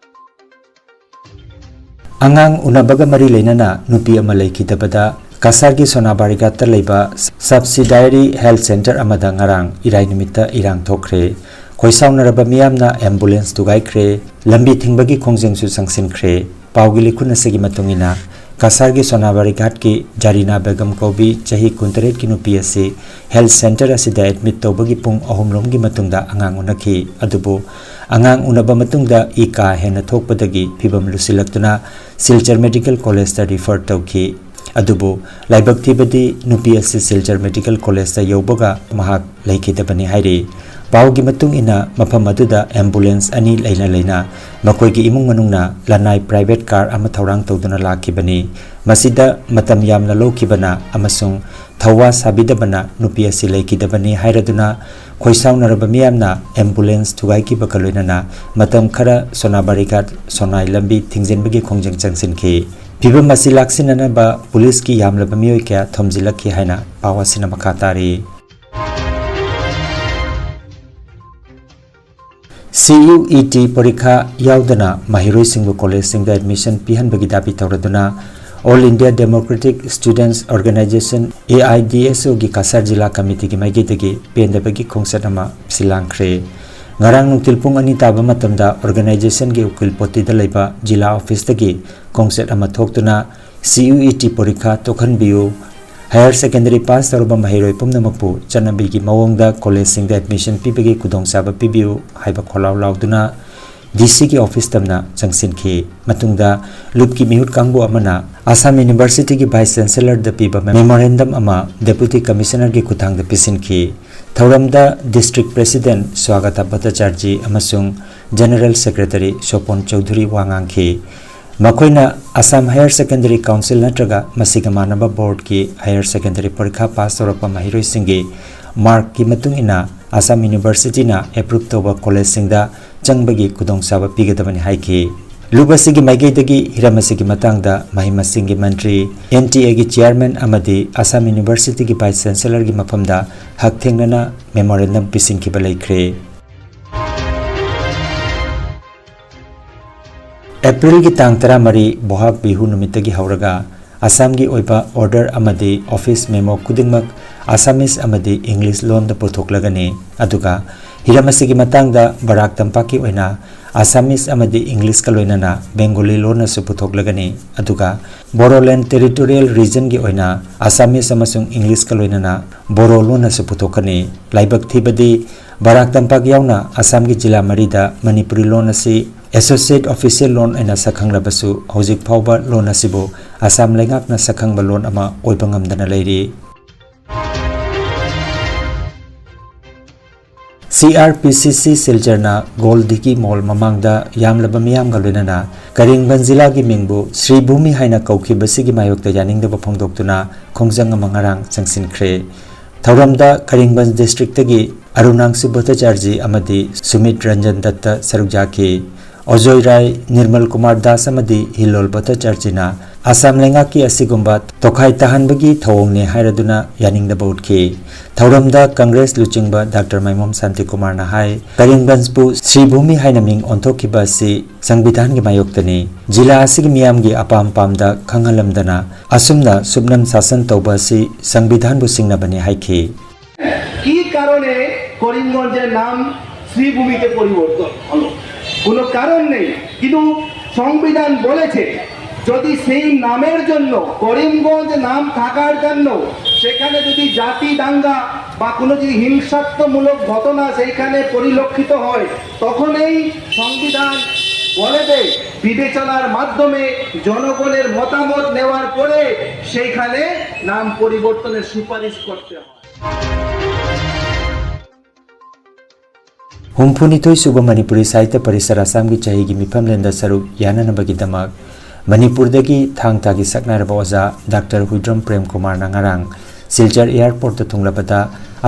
ꯑꯉꯥꯡ ꯎꯅꯕꯒ ꯃꯔꯤ ꯂꯩꯅꯅ ꯅꯨꯄꯤ ꯑꯃ ꯂꯩꯈꯤꯗꯕꯗ ꯀꯁꯥꯔꯒꯤ ꯁꯣꯅꯥꯕꯥꯔꯤꯒꯥꯠꯇ ꯂꯩꯕ subsidiary health centre ꯑꯃꯗ ꯉꯔꯥꯡ ꯏꯔꯥꯏ ꯅꯨꯃꯤꯠꯇ ꯏꯔꯥꯡ ꯊꯣꯛꯈ꯭ꯔꯦ꯫ ꯈꯣꯏꯁꯥꯎꯅꯔꯕ ꯃꯤꯌꯥꯝꯅ ambulance ꯊꯨꯒꯥꯏꯈ꯭ꯔꯦ꯫ ꯂꯝꯕꯤ ꯊꯤꯡꯕꯒꯤ ꯈꯣꯡꯖꯪꯁꯨ ꯆꯪꯁꯤꯟꯈ꯭ꯔꯦ꯫ ꯄꯥꯎꯒꯤ ꯂꯤꯈꯨꯟ ꯑꯁꯤꯒꯤ ꯃꯇꯨꯡ ꯏꯟꯅ, ꯀꯁꯥꯔꯒꯤ ꯁꯣꯅꯥꯕꯥꯔꯤꯒꯥꯠꯀꯤ ꯖꯥꯔꯤꯅꯥ ꯕꯦꯒꯝ ꯀꯧꯕꯤ ꯆꯍꯤ ꯀꯨꯟꯇꯔꯦꯠꯀꯤ ꯅꯨꯄꯤ ꯑꯁꯤ health centre ꯑꯁꯤꯗ admit ꯇꯧꯕꯒꯤ ꯄꯨꯡ ꯑꯍꯨꯝ ꯔꯣꯝꯒꯤ ꯃꯇꯨꯡꯗ ꯑꯉꯥꯡ ꯎꯅꯈꯤ꯫ ꯑꯗꯨꯕꯨ ꯑꯉꯥꯡ ꯎꯅꯕ ꯃꯇꯨꯡꯗ ꯏ ꯀꯥ ꯍꯦꯟꯅ ꯊꯣꯛꯄꯗꯒꯤ ꯐꯤꯕꯝ ꯂꯨꯁꯤꯜꯂꯛꯇꯨꯅ ꯁꯤꯜꯆꯔ Medical Collegeꯇ refer ꯇꯧꯈꯤ꯫ ꯑꯗꯨꯕꯨ ꯂꯥꯏꯕꯛ ꯊꯤꯕꯗꯤ ꯅꯨꯄꯤ ꯑꯁꯤ ꯁꯤꯜꯆꯔ Medical Collegeꯇ ꯌꯧꯕꯒ ꯃꯍꯥꯛ ꯂꯩꯈꯤꯗꯕꯅꯤ ꯍꯥꯏꯔꯤ꯫ ꯄꯥꯎꯒꯤ ꯃꯇꯨꯡ ꯏꯟꯅ, ꯃꯐꯝ ꯑꯗꯨꯗ ambulance ꯑꯅꯤ ꯂꯩꯅ ꯂꯩꯅ ꯃꯈꯣꯏꯒꯤ ꯏꯃꯨꯡ ꯃꯅꯨꯡꯅ ꯂꯅꯥꯏ private car ꯑꯃ ꯊꯧꯔꯥꯡ ꯇꯧꯗꯨꯅ ꯂꯥꯛꯈꯤꯕꯅꯤ꯫ ꯃꯁꯤꯗ ꯃꯇꯝ ꯌꯥꯝꯅ ꯂꯧꯈꯤꯕꯅ ꯑꯃꯁꯨꯡ ꯊꯧꯋꯥ ꯁꯥꯕꯤꯗꯕꯅ ꯅꯨꯄꯤ ꯑꯁꯤ ꯂꯩꯈꯤꯗꯕꯅꯤ ꯍꯥꯏꯔꯗꯨꯅ, ꯈꯣꯏꯁꯥꯎꯅꯔꯕ ꯃꯤꯌꯥꯝꯅ ambulance ꯊꯨꯒꯥꯏꯈꯤꯕꯒ ꯂꯣꯏꯅꯅ ꯃꯇꯝ ꯈꯔ ꯁꯣꯅꯥꯕꯥꯔꯤꯒꯥꯠ ꯁꯣꯅꯥꯏ ꯂꯝꯕꯤ ꯊꯤꯡꯖꯤꯟꯕꯒꯤ ꯈꯣꯡꯖꯪ ꯆꯪꯁꯤꯟꯈꯤ꯫ ꯐꯤꯕꯝ ꯑꯁꯤ ꯂꯥꯛꯁꯤꯟꯅꯅꯕ ꯄꯨꯂꯤꯁꯀꯤ ꯌꯥꯝꯂꯕ ꯃꯤꯑꯣꯏ ꯀꯌꯥ ꯊꯣꯝꯖꯤꯜꯂꯛꯈꯤ ꯍꯥꯏꯅ ꯄꯥꯎ ꯑꯁꯤꯅ ꯃꯈꯥ ꯇꯥꯔꯤ꯫ CUET ꯄꯔꯤꯈꯥ ꯌꯥꯎꯗꯅ ꯃꯍꯩꯔꯣꯏꯁꯤꯡꯕꯨ ꯀꯣꯂꯦꯖꯁꯤꯡꯗ admission ꯄꯤꯍꯟꯕꯒꯤ ꯗꯥꯕꯤ ꯇꯧꯔꯗꯨꯅ All India Democratic Students Organisation, AIDSOꯒꯤ ꯀꯁꯥꯔ ꯖꯤꯂꯥ ꯀꯃꯤꯇꯤꯒꯤ ꯃꯥꯏꯀꯩꯗꯒꯤ ꯄꯦꯟꯗꯕꯒꯤ ꯈꯣꯡꯆꯠ ꯑꯃ ꯁꯤꯜꯂꯥꯡꯈ꯭ꯔꯦ꯫ ꯉꯔꯥꯡ ꯅꯨꯡꯊꯤꯜ ꯄꯨꯡ ꯑꯅꯤ ꯇꯥꯕ ꯃꯇꯝꯗ organisationꯒꯤ ꯎꯀꯤꯜ ꯄꯣꯠꯇꯤꯗ ꯂꯩꯕ ꯖꯤꯂꯥ officeꯇꯒꯤ ꯈꯣꯡꯆꯠ ꯑꯃ ꯊꯣꯛꯇꯨꯅ CUET ꯄꯔꯤꯈꯥ ꯇꯣꯛꯍꯟꯕꯤꯌꯨ, higher secondary pass ꯇꯧꯔꯕ ꯃꯍꯩꯔꯣꯏ ꯄꯨꯝꯅꯃꯛꯄꯨ ꯆꯠꯅꯕꯤꯒꯤ ꯃꯑꯣꯡꯗ ꯀꯣꯂꯦꯖꯁꯤꯡꯗ admission ꯄꯤꯕꯒꯤ ꯈꯨꯗꯣꯡꯆꯥꯕ ꯄꯤꯕꯤꯌꯨ ꯍꯥꯏꯕ ꯈꯣꯜꯂꯥꯎ ꯂꯥꯎꯗꯨꯅ DCꯒꯤ office ꯇꯝꯅ ꯆꯪꯁꯤꯟꯈꯤ꯫ ꯃꯇꯨꯡꯗ ꯂꯨꯞꯀꯤ ꯃꯤꯍꯨꯠ ꯀꯥꯡꯕꯨ ꯑꯃꯅ Assam Universityꯒꯤ Vice Chancellorꯗ ꯄꯤꯕ memorandum ꯑꯃ Deputy Commissionerꯒꯤ ꯈꯨꯠꯊꯥꯡꯗ ꯄꯤꯁꯤꯟꯈꯤ꯫ ꯊꯧꯔꯝꯗ District President ꯁ꯭ꯋꯥꯒꯇꯥ ꯚꯠꯇꯥꯆꯥꯔꯖꯤ ꯑꯃꯁꯨꯡ General Secretary ꯁꯣꯄꯣꯟ ꯆꯧꯙꯨꯔꯤ ꯋꯥ ꯉꯥꯡꯈꯤ꯫ ꯃꯈꯣꯏꯅ Assam Higher Secondary Council ꯅꯠꯇ꯭ꯔꯒ ꯃꯁꯤꯒ ꯃꯥꯟꯅꯕ boardꯀꯤ higher secondary ꯄꯔꯤꯈꯥ pass ꯇꯧꯔꯛꯄ ꯃꯍꯩꯔꯣꯏꯁꯤꯡꯒꯤ markꯀꯤ ꯃꯇꯨꯡ ꯏꯟꯅ Assam Universityꯅ approve ꯇꯧꯕ ꯀꯣꯂꯦꯖꯁꯤꯡꯗ ꯆꯪꯕꯒꯤ ꯈꯨꯗꯣꯡꯆꯥꯕ ꯄꯤꯒꯗꯕꯅꯤ ꯍꯥꯏꯈꯤ꯫ ꯂꯨꯞ ꯑꯁꯤꯒꯤ ꯃꯥꯏꯀꯩꯗꯒꯤ ꯍꯤꯔꯝ ꯑꯁꯤꯒꯤ ꯃꯇꯥꯡꯗ ꯃꯍꯩ ꯃꯁꯤꯡꯒꯤ ꯃꯟꯇ꯭ꯔꯤ, NTAꯒꯤ chairman ꯑꯃꯗꯤ Assam Universityꯒꯤ Vice Chancellorꯒꯤ ꯃꯐꯝꯗ ꯍꯛꯊꯦꯡꯅꯅ memorandum ꯄꯤꯁꯤꯟꯈꯤꯕ ꯂꯩꯈ꯭ꯔꯦ꯫ ꯑꯦꯄ꯭ꯔꯤꯜꯒꯤ ꯇꯥꯡ ꯇꯔꯥꯃꯔꯤ ꯕꯣꯍꯥꯛ ꯕꯤꯍꯨ ꯅꯨꯃꯤꯠꯇꯒꯤ ꯍꯧꯔꯒ ꯑꯁꯥꯝꯒꯤ ꯑꯣꯏꯕ order ꯑꯃꯗꯤ office memo ꯈꯨꯗꯤꯡꯃꯛ Assamese ꯑꯃꯗꯤ English ꯂꯣꯟꯗ ꯄꯨꯊꯣꯛꯂꯒꯅꯤ꯫ ꯑꯗꯨꯒ ꯍꯤꯔꯝ ꯑꯁꯤꯒꯤ ꯃꯇꯥꯡꯗ ꯕꯔꯥꯛ ꯇꯝꯄꯥꯛꯀꯤ ꯑꯣꯏꯅ Assamese ꯑꯃꯗꯤ Englishꯀ ꯂꯣꯏꯅꯅ Bengali ꯂꯣꯟꯅꯁꯨ ꯄꯨꯊꯣꯛꯂꯒꯅꯤ꯫ ꯑꯗꯨꯒ Bodoland Territorial Regionꯒꯤ ꯑꯣꯏꯅ Assamese ꯑꯃꯁꯨꯡ Englishꯀ ꯂꯣꯏꯅꯅ ꯕꯣꯔꯣ ꯂꯣꯟꯅꯁꯨ ꯄꯨꯊꯣꯛꯀꯅꯤ꯫ ꯂꯥꯏꯕꯛ ꯊꯤꯕꯗꯤ ꯕꯔꯥꯛ ꯇꯝꯄꯥꯛ ꯌꯥꯎꯅ ꯑꯁꯥꯝꯒꯤ ꯖꯤꯂꯥ ꯃꯔꯤꯗ ꯃꯅꯤꯄꯨꯔꯤ ꯂꯣꯟ ꯑꯁꯤ associate official ꯂꯣꯟ ꯑꯣꯏꯅ ꯁꯛꯈꯪꯂꯕꯁꯨ, ꯍꯧꯖꯤꯛ ꯐꯥꯎꯕ ꯂꯣꯟ ꯑꯁꯤꯕꯨ ꯑꯁꯥꯝ ꯂꯩꯉꯥꯛꯅ ꯁꯛꯈꯪꯕ ꯂꯣꯟ ꯑꯃ ꯑꯣꯏꯕ ꯉꯝꯗꯅ ꯂꯩꯔꯤ꯫ CRPCC ꯁꯤꯜꯆꯔꯅ ꯒꯣꯜ ꯗꯤꯒꯤ ꯃꯣꯜ ꯃꯃꯥꯡꯗ ꯌꯥꯝꯂꯕ ꯃꯤꯌꯥꯝꯒ ꯂꯣꯏꯅꯅ ꯀꯔꯤꯡꯒꯟ ꯖꯤꯂꯥꯒꯤ ꯃꯤꯡꯕꯨ ꯁ꯭ꯔꯤ ꯚꯨꯃꯤ ꯍꯥꯏꯅ ꯀꯧꯈꯤꯕꯁꯤꯒꯤ ꯃꯥꯌꯣꯛꯇ ꯌꯥꯅꯤꯡꯗꯕ ꯐꯣꯡꯗꯣꯛꯇꯨꯅ ꯈꯣꯡꯖꯪ ꯑꯃ ꯉꯔꯥꯡ ꯆꯪꯁꯤꯟꯈ꯭ꯔꯦ꯫ ꯊꯧꯔꯝꯗ ꯀꯔꯤꯡꯒꯟꯖ ꯗꯤꯁꯇ꯭ꯔꯤꯛꯇꯒꯤ ꯑꯔꯨꯅꯥꯡꯁꯨ ꯚꯠꯇꯆꯥꯔꯖꯤ ꯑꯃꯗꯤ ꯁꯨꯃꯤꯠ ꯔꯟꯖꯟ ꯗꯠꯇ ꯁꯔꯨꯛ ꯌꯥꯈꯤ꯫ ꯑꯖꯣꯏ ꯔꯥꯏ, ꯅꯤꯔꯃꯜ ꯀꯨꯃꯥꯔ ꯗꯥꯁ ꯑꯃꯗꯤ ꯍꯤꯂꯣꯜ ꯚꯠꯇꯆꯥꯔꯖꯤꯅ ꯑꯁꯥꯝ ꯂꯩꯉꯥꯛꯀꯤ ꯑꯁꯤꯒꯨꯝꯕ ꯇꯣꯈꯥꯏ ꯇꯥꯍꯟꯕꯒꯤ ꯊꯧꯑꯣꯡꯅꯤ ꯍꯥꯏꯔꯗꯨꯅ ꯌꯥꯅꯤꯡꯗꯕ ꯎꯠꯈꯤ꯫ ꯊꯧꯔꯝꯗ ꯀꯪꯒ꯭ꯔꯦꯁ ꯂꯨꯆꯤꯡꯕ ꯗꯥꯛꯇꯔ ꯃꯥꯏꯃꯣꯝ ꯁꯥꯟꯇꯤꯀꯨꯃꯥꯔꯅ ꯍꯥꯏ, ꯀꯔꯤꯡꯒꯟꯖꯄꯨ ꯁ꯭ꯔꯤ ꯚꯨꯃꯤ ꯍꯥꯏꯅ ꯃꯤꯡ ꯑꯣꯟꯊꯣꯛꯈꯤꯕ ꯑꯁꯤ ꯁꯪꯕꯤꯙꯥꯟꯒꯤ ꯃꯥꯌꯣꯛꯇꯅꯤ꯫ ꯖꯤꯂꯥ ꯑꯁꯤꯒꯤ ꯃꯤꯌꯥꯝꯒꯤ ꯑꯄꯥꯝ ꯄꯥꯝꯗ ꯈꯪꯍꯜꯂꯝꯗꯅ ꯑꯁꯨꯝꯅ ꯁꯨꯞꯅꯝ ꯁꯥꯁꯟ ꯇꯧꯕ ꯑꯁꯤ ꯁꯪꯕꯤꯙꯥꯟꯕꯨ ꯁꯤꯡꯅꯕꯅꯤ ꯍꯥꯏꯈꯤ꯫ কি কারণে করিমগঞ্জের নাম শ্রীভূমিতে পরিবর্তন হলো? কোনো কারণ নেই, কিন্তু সংবিধান বলেছে যদি সেই নামের জন্য, করিমগঞ্জ নাম থাকার জন্য সেখানে যদি জাতি দাঙ্গা বা কোনো যদি হিংসাত্মমূলক ঘটনা সেইখানে পরিলক্ষিত হয়, তখনই সংবিধান বলে দেয়, বিবেচনার মাধ্যমে জনগণের মতামত নেওয়ার পরে সেইখানে নাম পরিবর্তনের সুপারিশ করতে হয়। ꯍꯨꯝꯐꯨꯅꯤꯊꯣꯏ ꯁꯨꯕ ꯃꯅꯤꯄꯨꯔꯤ ꯁꯥꯍꯤꯇ꯭ꯌ ꯄꯔꯤꯁꯠ ꯑꯁꯥꯝꯒꯤ ꯆꯍꯤꯒꯤ ꯃꯤꯐꯝꯂꯦꯟꯗ ꯁꯔꯨꯛ ꯌꯥꯅꯅꯕꯒꯤꯗꯃꯛ ꯃꯅꯤꯄꯨꯔꯗꯒꯤ ꯊꯥꯡ ꯇꯥꯒꯤ ꯁꯛꯅꯥꯏꯔꯕ ꯑꯣꯖꯥ ꯗꯥꯛꯇꯔ ꯍꯨꯏꯗ꯭ꯔꯣꯝ ꯄ꯭ꯔꯦꯝ ꯀꯨꯃꯥꯔꯅ ꯉꯔꯥꯡ ꯁꯤꯜꯆꯔ ꯑꯦꯌꯔꯄꯣꯔꯠꯇ ꯊꯨꯡꯂꯕꯗ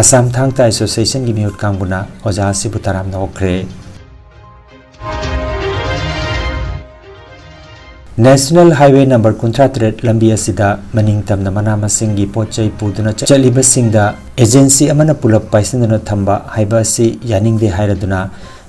ꯑꯁꯥꯝ ꯊꯥꯡ ꯇꯥ ꯑꯦꯁꯣꯁꯤꯌꯦꯁꯟꯒꯤ ꯃꯤꯍꯨꯠ ꯀꯥꯡꯕꯨꯅ ꯑꯣꯖꯥ ꯑꯁꯤꯕꯨ ꯇꯔꯥꯝꯅ ꯑꯣꯛꯈ꯭ꯔꯦ꯫ National Highway number ꯀꯨꯟꯊ꯭ꯔꯥ ꯇꯔꯦꯠ ꯂꯝꯕꯤ ꯑꯁꯤꯗ ꯃꯅꯤꯡ ꯇꯝꯅ ꯃꯅꯥ ꯃꯁꯤꯡꯒꯤ ꯄꯣꯠ ꯆꯩ ꯄꯨꯗꯨꯅ ꯆꯠꯂꯤꯕꯁꯤꯡꯗ agency ꯑꯃꯅ ꯄꯨꯂꯞ ꯄꯥꯏꯁꯤꯟꯗꯨꯅ ꯊꯝꯕ ꯍꯥꯏꯕ ꯑꯁꯤ ꯌꯥꯅꯤꯡꯗꯦ ꯍꯥꯏꯔꯗꯨꯅ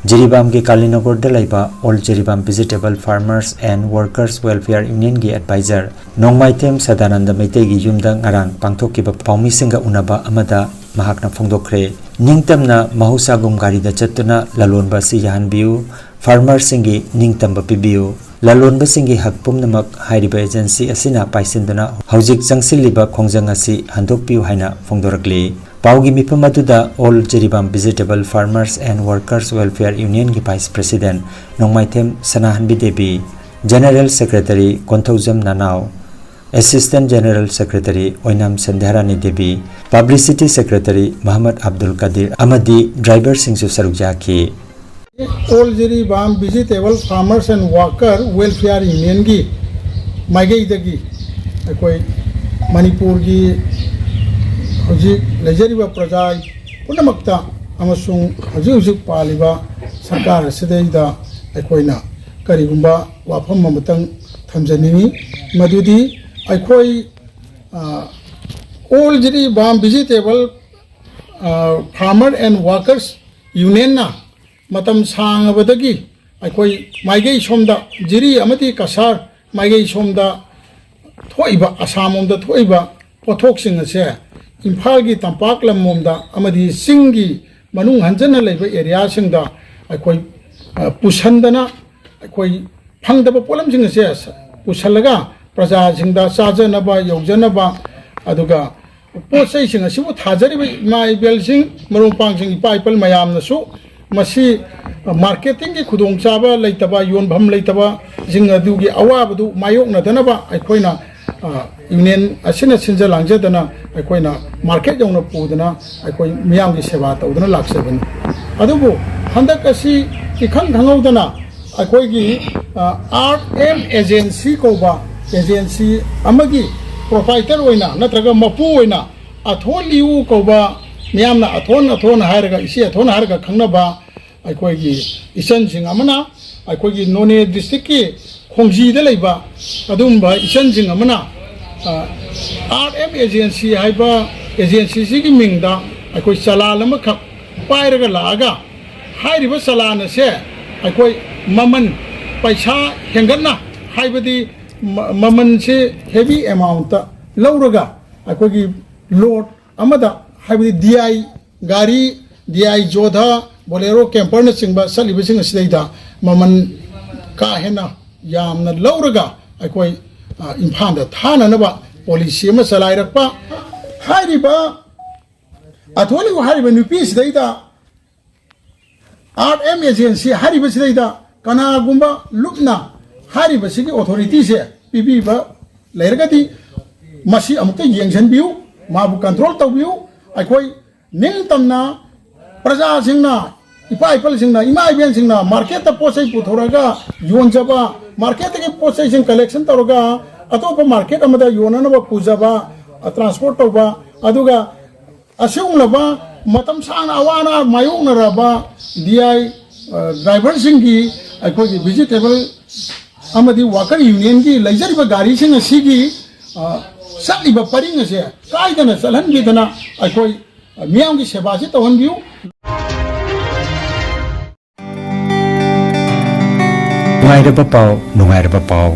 ꯖꯤꯔꯤꯕꯥꯝꯒꯤ ꯀꯥꯂꯤꯅꯒꯔꯗ ꯂꯩꯕ All Jiribam Vegetable Farmers and Workers Welfare Unionꯒꯤ advisor ꯅꯣꯡꯃꯥꯏꯊꯦꯝ ꯁꯗꯥꯅꯟꯗ ꯃꯩꯇꯩꯒꯤ ꯌꯨꯝꯗ ꯉꯔꯥꯡ ꯄꯥꯡꯊꯣꯛꯈꯤꯕ ꯄꯥꯎꯃꯤꯁꯤꯡꯒ ꯎꯅꯕ ꯑꯃꯗ ꯃꯍꯥꯛꯅ ꯐꯣꯡꯗꯣꯛꯈ꯭ꯔꯦ꯫ ꯅꯤꯡꯇꯝꯅ ꯃꯍꯧꯁꯥꯒꯨꯝ ꯒꯥꯔꯤꯗ ꯆꯠꯇꯨꯅ ꯂꯂꯣꯟꯕ ꯑꯁꯤ ꯌꯥꯍꯟꯕꯤꯌꯨ, farmerꯁꯤꯡꯒꯤ ꯅꯤꯡꯇꯝꯕ ꯄꯤꯕꯤꯌꯨ, ꯂꯂꯣꯟꯕꯁꯤꯡꯒꯤ ꯍꯛ ꯄꯨꯝꯅꯃꯛ ꯍꯥꯏꯔꯤꯕ agency ꯑꯁꯤꯅ ꯄꯥꯏꯁꯤꯟꯗꯨꯅ ꯍꯧꯖꯤꯛ ꯆꯪꯁꯤꯜꯂꯤꯕ ꯈꯣꯡꯖꯪ ꯑꯁꯤ ꯍꯟꯗꯣꯛꯄꯤꯌꯨ ꯍꯥꯏꯅ ꯐꯣꯡꯗꯣꯔꯛꯂꯤ꯫ ꯄꯥꯎꯒꯤ ꯃꯤꯐꯝ ꯑꯗꯨꯗ All Jiribam Vegetable Farmers and Workers Welfare Unionꯒꯤ vice president Nongmaithem ꯁꯅꯥꯍꯟꯕꯤ Devi, general secretary Konthoujam ꯅꯅꯥꯎ, assistant general secretary ꯑꯣꯏꯅꯥꯝ ꯁꯟꯙ꯭ꯌꯥꯔꯥꯅꯤ ꯗꯦꯕꯤ, publicity secretary ꯃꯍꯃꯗ ꯑꯕꯗꯨꯜ ꯀꯗꯤꯔ ꯑꯃꯗꯤ driverꯁꯤꯡꯁꯨ ꯁꯔꯨꯛ ꯌꯥꯈꯤ꯫ All Jiribam Vegetable Farmers and Worker Welfare Unionꯒꯤ ꯃꯥꯏꯀꯩꯗꯒꯤ ꯑꯩꯈꯣꯏ ꯃꯅꯤꯄꯨꯔꯒꯤ ꯍꯧꯖꯤꯛ ꯂꯩꯖꯔꯤꯕ ꯄ꯭ꯔꯖꯥ ꯄꯨꯝꯅꯃꯛꯇ ꯑꯃꯁꯨꯡ ꯍꯧꯖꯤꯛ ꯍꯧꯖꯤꯛ ꯄꯥꯜꯂꯤꯕ ꯁꯔꯀꯥꯔ ꯑꯁꯤꯗꯩꯗ ꯑꯩꯈꯣꯏꯅ ꯀꯔꯤꯒꯨꯝꯕ ꯋꯥꯐꯝ ꯑꯃꯇꯪ ꯊꯝꯖꯅꯤꯡꯏ, ꯃꯗꯨꯗꯤ ꯑꯩꯈꯣꯏ, ꯑ, All Jiribam Vegetable, ꯑ, Farmer and Workers Unionꯅ ꯃꯇꯝ ꯁꯥꯡꯉꯕꯗꯒꯤ ꯑꯩꯈꯣꯏ ꯃꯥꯏꯀꯩ ꯁꯣꯝꯗ ꯖꯤꯔꯤ ꯑꯃꯗꯤ ꯀꯁꯥꯔ ꯃꯥꯏꯀꯩ ꯁꯣꯝꯗ ꯊꯣꯛꯏꯕ, ꯑꯁꯥꯝ ꯂꯣꯝꯗ ꯊꯣꯛꯏꯕ ꯄꯣꯠꯊꯣꯛꯁꯤꯡ ꯑꯁꯦ ꯏꯝꯐꯥꯜꯒꯤ ꯇꯝꯄꯥꯛ ꯂꯝꯂꯣꯝꯗ ꯑꯃꯗꯤ ꯆꯤꯡꯒꯤ ꯃꯅꯨꯡ ꯍꯟꯖꯟꯅ ꯂꯩꯕ areaꯁꯤꯡꯗ ꯑꯩꯈꯣꯏ, ꯑ, ꯄꯨꯁꯟꯗꯅ ꯑꯩꯈꯣꯏ ꯐꯪꯗꯕ ꯄꯣꯠꯂꯝꯁꯤꯡ ꯑꯁꯦ ꯄꯨꯁꯜꯂꯒ ꯄ꯭ꯔꯖꯥꯁꯤꯡꯗ ꯆꯥꯖꯅꯕ, ꯌꯧꯖꯅꯕ, ꯑꯗꯨꯒ ꯄꯣꯠ ꯆꯩꯁꯤꯡ ꯑꯁꯤꯕꯨ ꯊꯥꯖꯔꯤꯕ ꯏꯃꯥ ꯏꯕꯦꯜꯁꯤꯡ, ꯃꯔꯨꯞ ꯃꯄꯥꯡꯁꯤꯡ, ꯏꯄꯥ ꯏꯄꯜ ꯃꯌꯥꯝꯅꯁꯨ ꯃꯁꯤ marketingꯒꯤ ꯈꯨꯗꯣꯡꯆꯥꯕ ꯂꯩꯇꯕ, ꯌꯣꯟꯐꯝ ꯂꯩꯇꯕꯁꯤꯡ ꯑꯗꯨꯒꯤ ꯑꯋꯥꯕꯗꯨ ꯃꯥꯌꯣꯛꯅꯗꯅꯕ ꯑꯩꯈꯣꯏꯅ, ꯑ, union ꯑꯁꯤꯅ ꯁꯤꯟꯖ ꯂꯥꯡꯖꯗꯅ ꯑꯩꯈꯣꯏꯅ market ꯌꯧꯅ ꯄꯨꯗꯅ ꯑꯩꯈꯣꯏ ꯃꯤꯌꯥꯝꯒꯤ ꯁꯦꯕꯥ ꯇꯧꯗꯨꯅ ꯂꯥꯛꯆꯕꯅꯤ꯫ ꯑꯗꯨꯕꯨ ꯍꯟꯗꯛ ꯑꯁꯤ ꯏꯈꯪ ꯈꯪꯍꯧꯗꯅ ꯑꯩꯈꯣꯏꯒꯤ, ꯑ, R M Agency ꯀꯧꯕ agency ꯑꯃꯒꯤ proprietor ꯑꯣꯏꯅ ꯅꯠꯇ꯭ꯔꯒ ꯃꯄꯨ ꯑꯣꯏꯅ ꯑꯊꯣꯟ ꯂꯤꯌꯨ ꯀꯧꯕ, ꯃꯤꯌꯥꯝꯅ ꯑꯊꯣꯟ ꯑꯊꯣꯟ ꯍꯥꯏꯔꯒ, ꯏꯆꯦ ꯑꯊꯣꯟ ꯍꯥꯏꯔꯒ ꯈꯪꯅꯕ ꯑꯩꯈꯣꯏꯒꯤ ꯏꯆꯟꯁꯤꯡ ꯑꯃꯅ ꯑꯩꯈꯣꯏꯒꯤ ꯅꯣꯅꯦ districtꯀꯤ ꯈꯣꯡꯖꯤꯗ ꯂꯩꯕ ꯑꯗꯨꯒꯨꯝꯕ ꯏꯆꯟꯁꯤꯡ ꯑꯃꯅ, ꯑ, R M Agency ꯍꯥꯏꯕ agencyꯁꯤꯒꯤ ꯃꯤꯡꯗ ꯑꯩꯈꯣꯏ ꯆꯂꯥꯟ ꯑꯃꯈꯛ ꯄꯥꯏꯔꯒ ꯂꯥꯛꯑꯒ ꯍꯥꯏꯔꯤꯕ ꯆꯂꯥꯟ ꯑꯁꯦ ꯑꯩꯈꯣꯏ ꯃꯃꯜ, ꯄꯩꯁꯥ ꯍꯦꯟꯒꯠꯅ, ꯍꯥꯏꯕꯗꯤ ꯃ-, ꯃꯃꯜꯁꯦ heavy amount ꯂꯧꯔꯒ ꯑꯩꯈꯣꯏꯒꯤ load ꯑꯃꯗ, ꯍꯥꯏꯕꯗꯤ D I ꯒꯥꯔꯤ, D I Jodha, Bolero camperꯅꯆꯤꯡꯕ ꯆꯠꯂꯤꯕꯁꯤꯡ ꯑꯁꯤꯗꯩꯗ ꯃꯃꯜ ꯀꯥ ꯍꯦꯟꯅ ꯌꯥꯝꯅ ꯂꯧꯔꯒ ꯑꯩꯈꯣꯏ, ꯑ, ꯏꯝꯐꯥꯜꯗ ꯊꯥꯅꯅꯕ policy ꯑꯃ ꯆꯂꯥꯏꯔꯛꯄ꯫ ꯍꯥꯏꯔꯤꯕ ꯑꯊꯣꯏ ꯍꯥꯏꯔꯤꯕ ꯅꯨꯄꯤꯁꯤꯗꯩꯗ, Art M Agency ꯍꯥꯏꯔꯤꯕꯁꯤꯗꯩꯗ ꯀꯅꯥꯒꯨꯝꯕ ꯂꯨꯞꯅ ꯍꯥꯏꯔꯤꯕꯁꯤꯒꯤ authorityꯁꯦ ꯄꯤꯕꯤꯕ ꯂꯩꯔꯒꯗꯤ ꯃꯁꯤ ꯑꯃꯨꯛꯇ ꯌꯦꯡꯁꯤꯟꯕꯤꯌꯨ, ꯃꯥꯕꯨ control ꯇꯧꯕꯤꯌꯨ꯫ ꯑꯩꯈꯣꯏ ꯅꯤꯡꯇꯝꯅ ꯄ꯭ꯔꯖꯥꯁꯤꯡꯅ, ꯏꯄꯥ ꯏꯄꯜꯁꯤꯡꯅ, ꯏꯃꯥ ꯏꯕꯦꯟꯁꯤꯡꯅ marketꯇ ꯄꯣꯠ ꯆꯩ ꯄꯨꯊꯣꯔꯒ ꯌꯣꯟꯖꯕ, marketꯇꯒꯤ ꯄꯣꯠ ꯆꯩꯁꯤꯡ collection ꯇꯧꯔꯒ ꯑꯇꯣꯞꯄ market ꯑꯃꯗ ꯌꯣꯟꯅꯅꯕ ꯄꯨꯖꯕ, transport ꯇꯧꯕ, ꯑꯗꯨꯒ ꯑꯁꯤꯒꯨꯝꯂꯕ ꯃꯇꯝ ꯁꯥꯡꯅ ꯑꯋꯥ ꯑꯅꯥ ꯃꯥꯌꯣꯛꯅꯔꯕ D I, ꯑ, driverꯁꯤꯡꯒꯤ, ꯑꯩꯈꯣꯏꯒꯤ vegetable ꯑꯃꯗꯤ worker unionꯒꯤ ꯂꯩꯖꯔꯤꯕ ꯒꯥꯔꯤꯁꯤꯡ ꯑꯁꯤꯒꯤ, ꯑ, ꯆꯠꯂꯤꯕ ꯄꯔꯤꯡ ꯑꯁꯦ ꯀꯥꯏꯗꯅ ꯆꯠꯍꯟꯕꯤꯗꯅ ꯑꯩꯈꯣꯏ ꯃꯤꯌꯥꯝꯒꯤ ꯁꯦꯕꯥꯁꯤ ꯇꯧꯍꯟꯕꯤꯌꯨ꯫ ꯅꯨꯡꯉꯥꯏꯔꯕ ꯄꯥꯎ, ꯅꯨꯡꯉꯥꯏꯔꯕ ꯄꯥꯎ꯫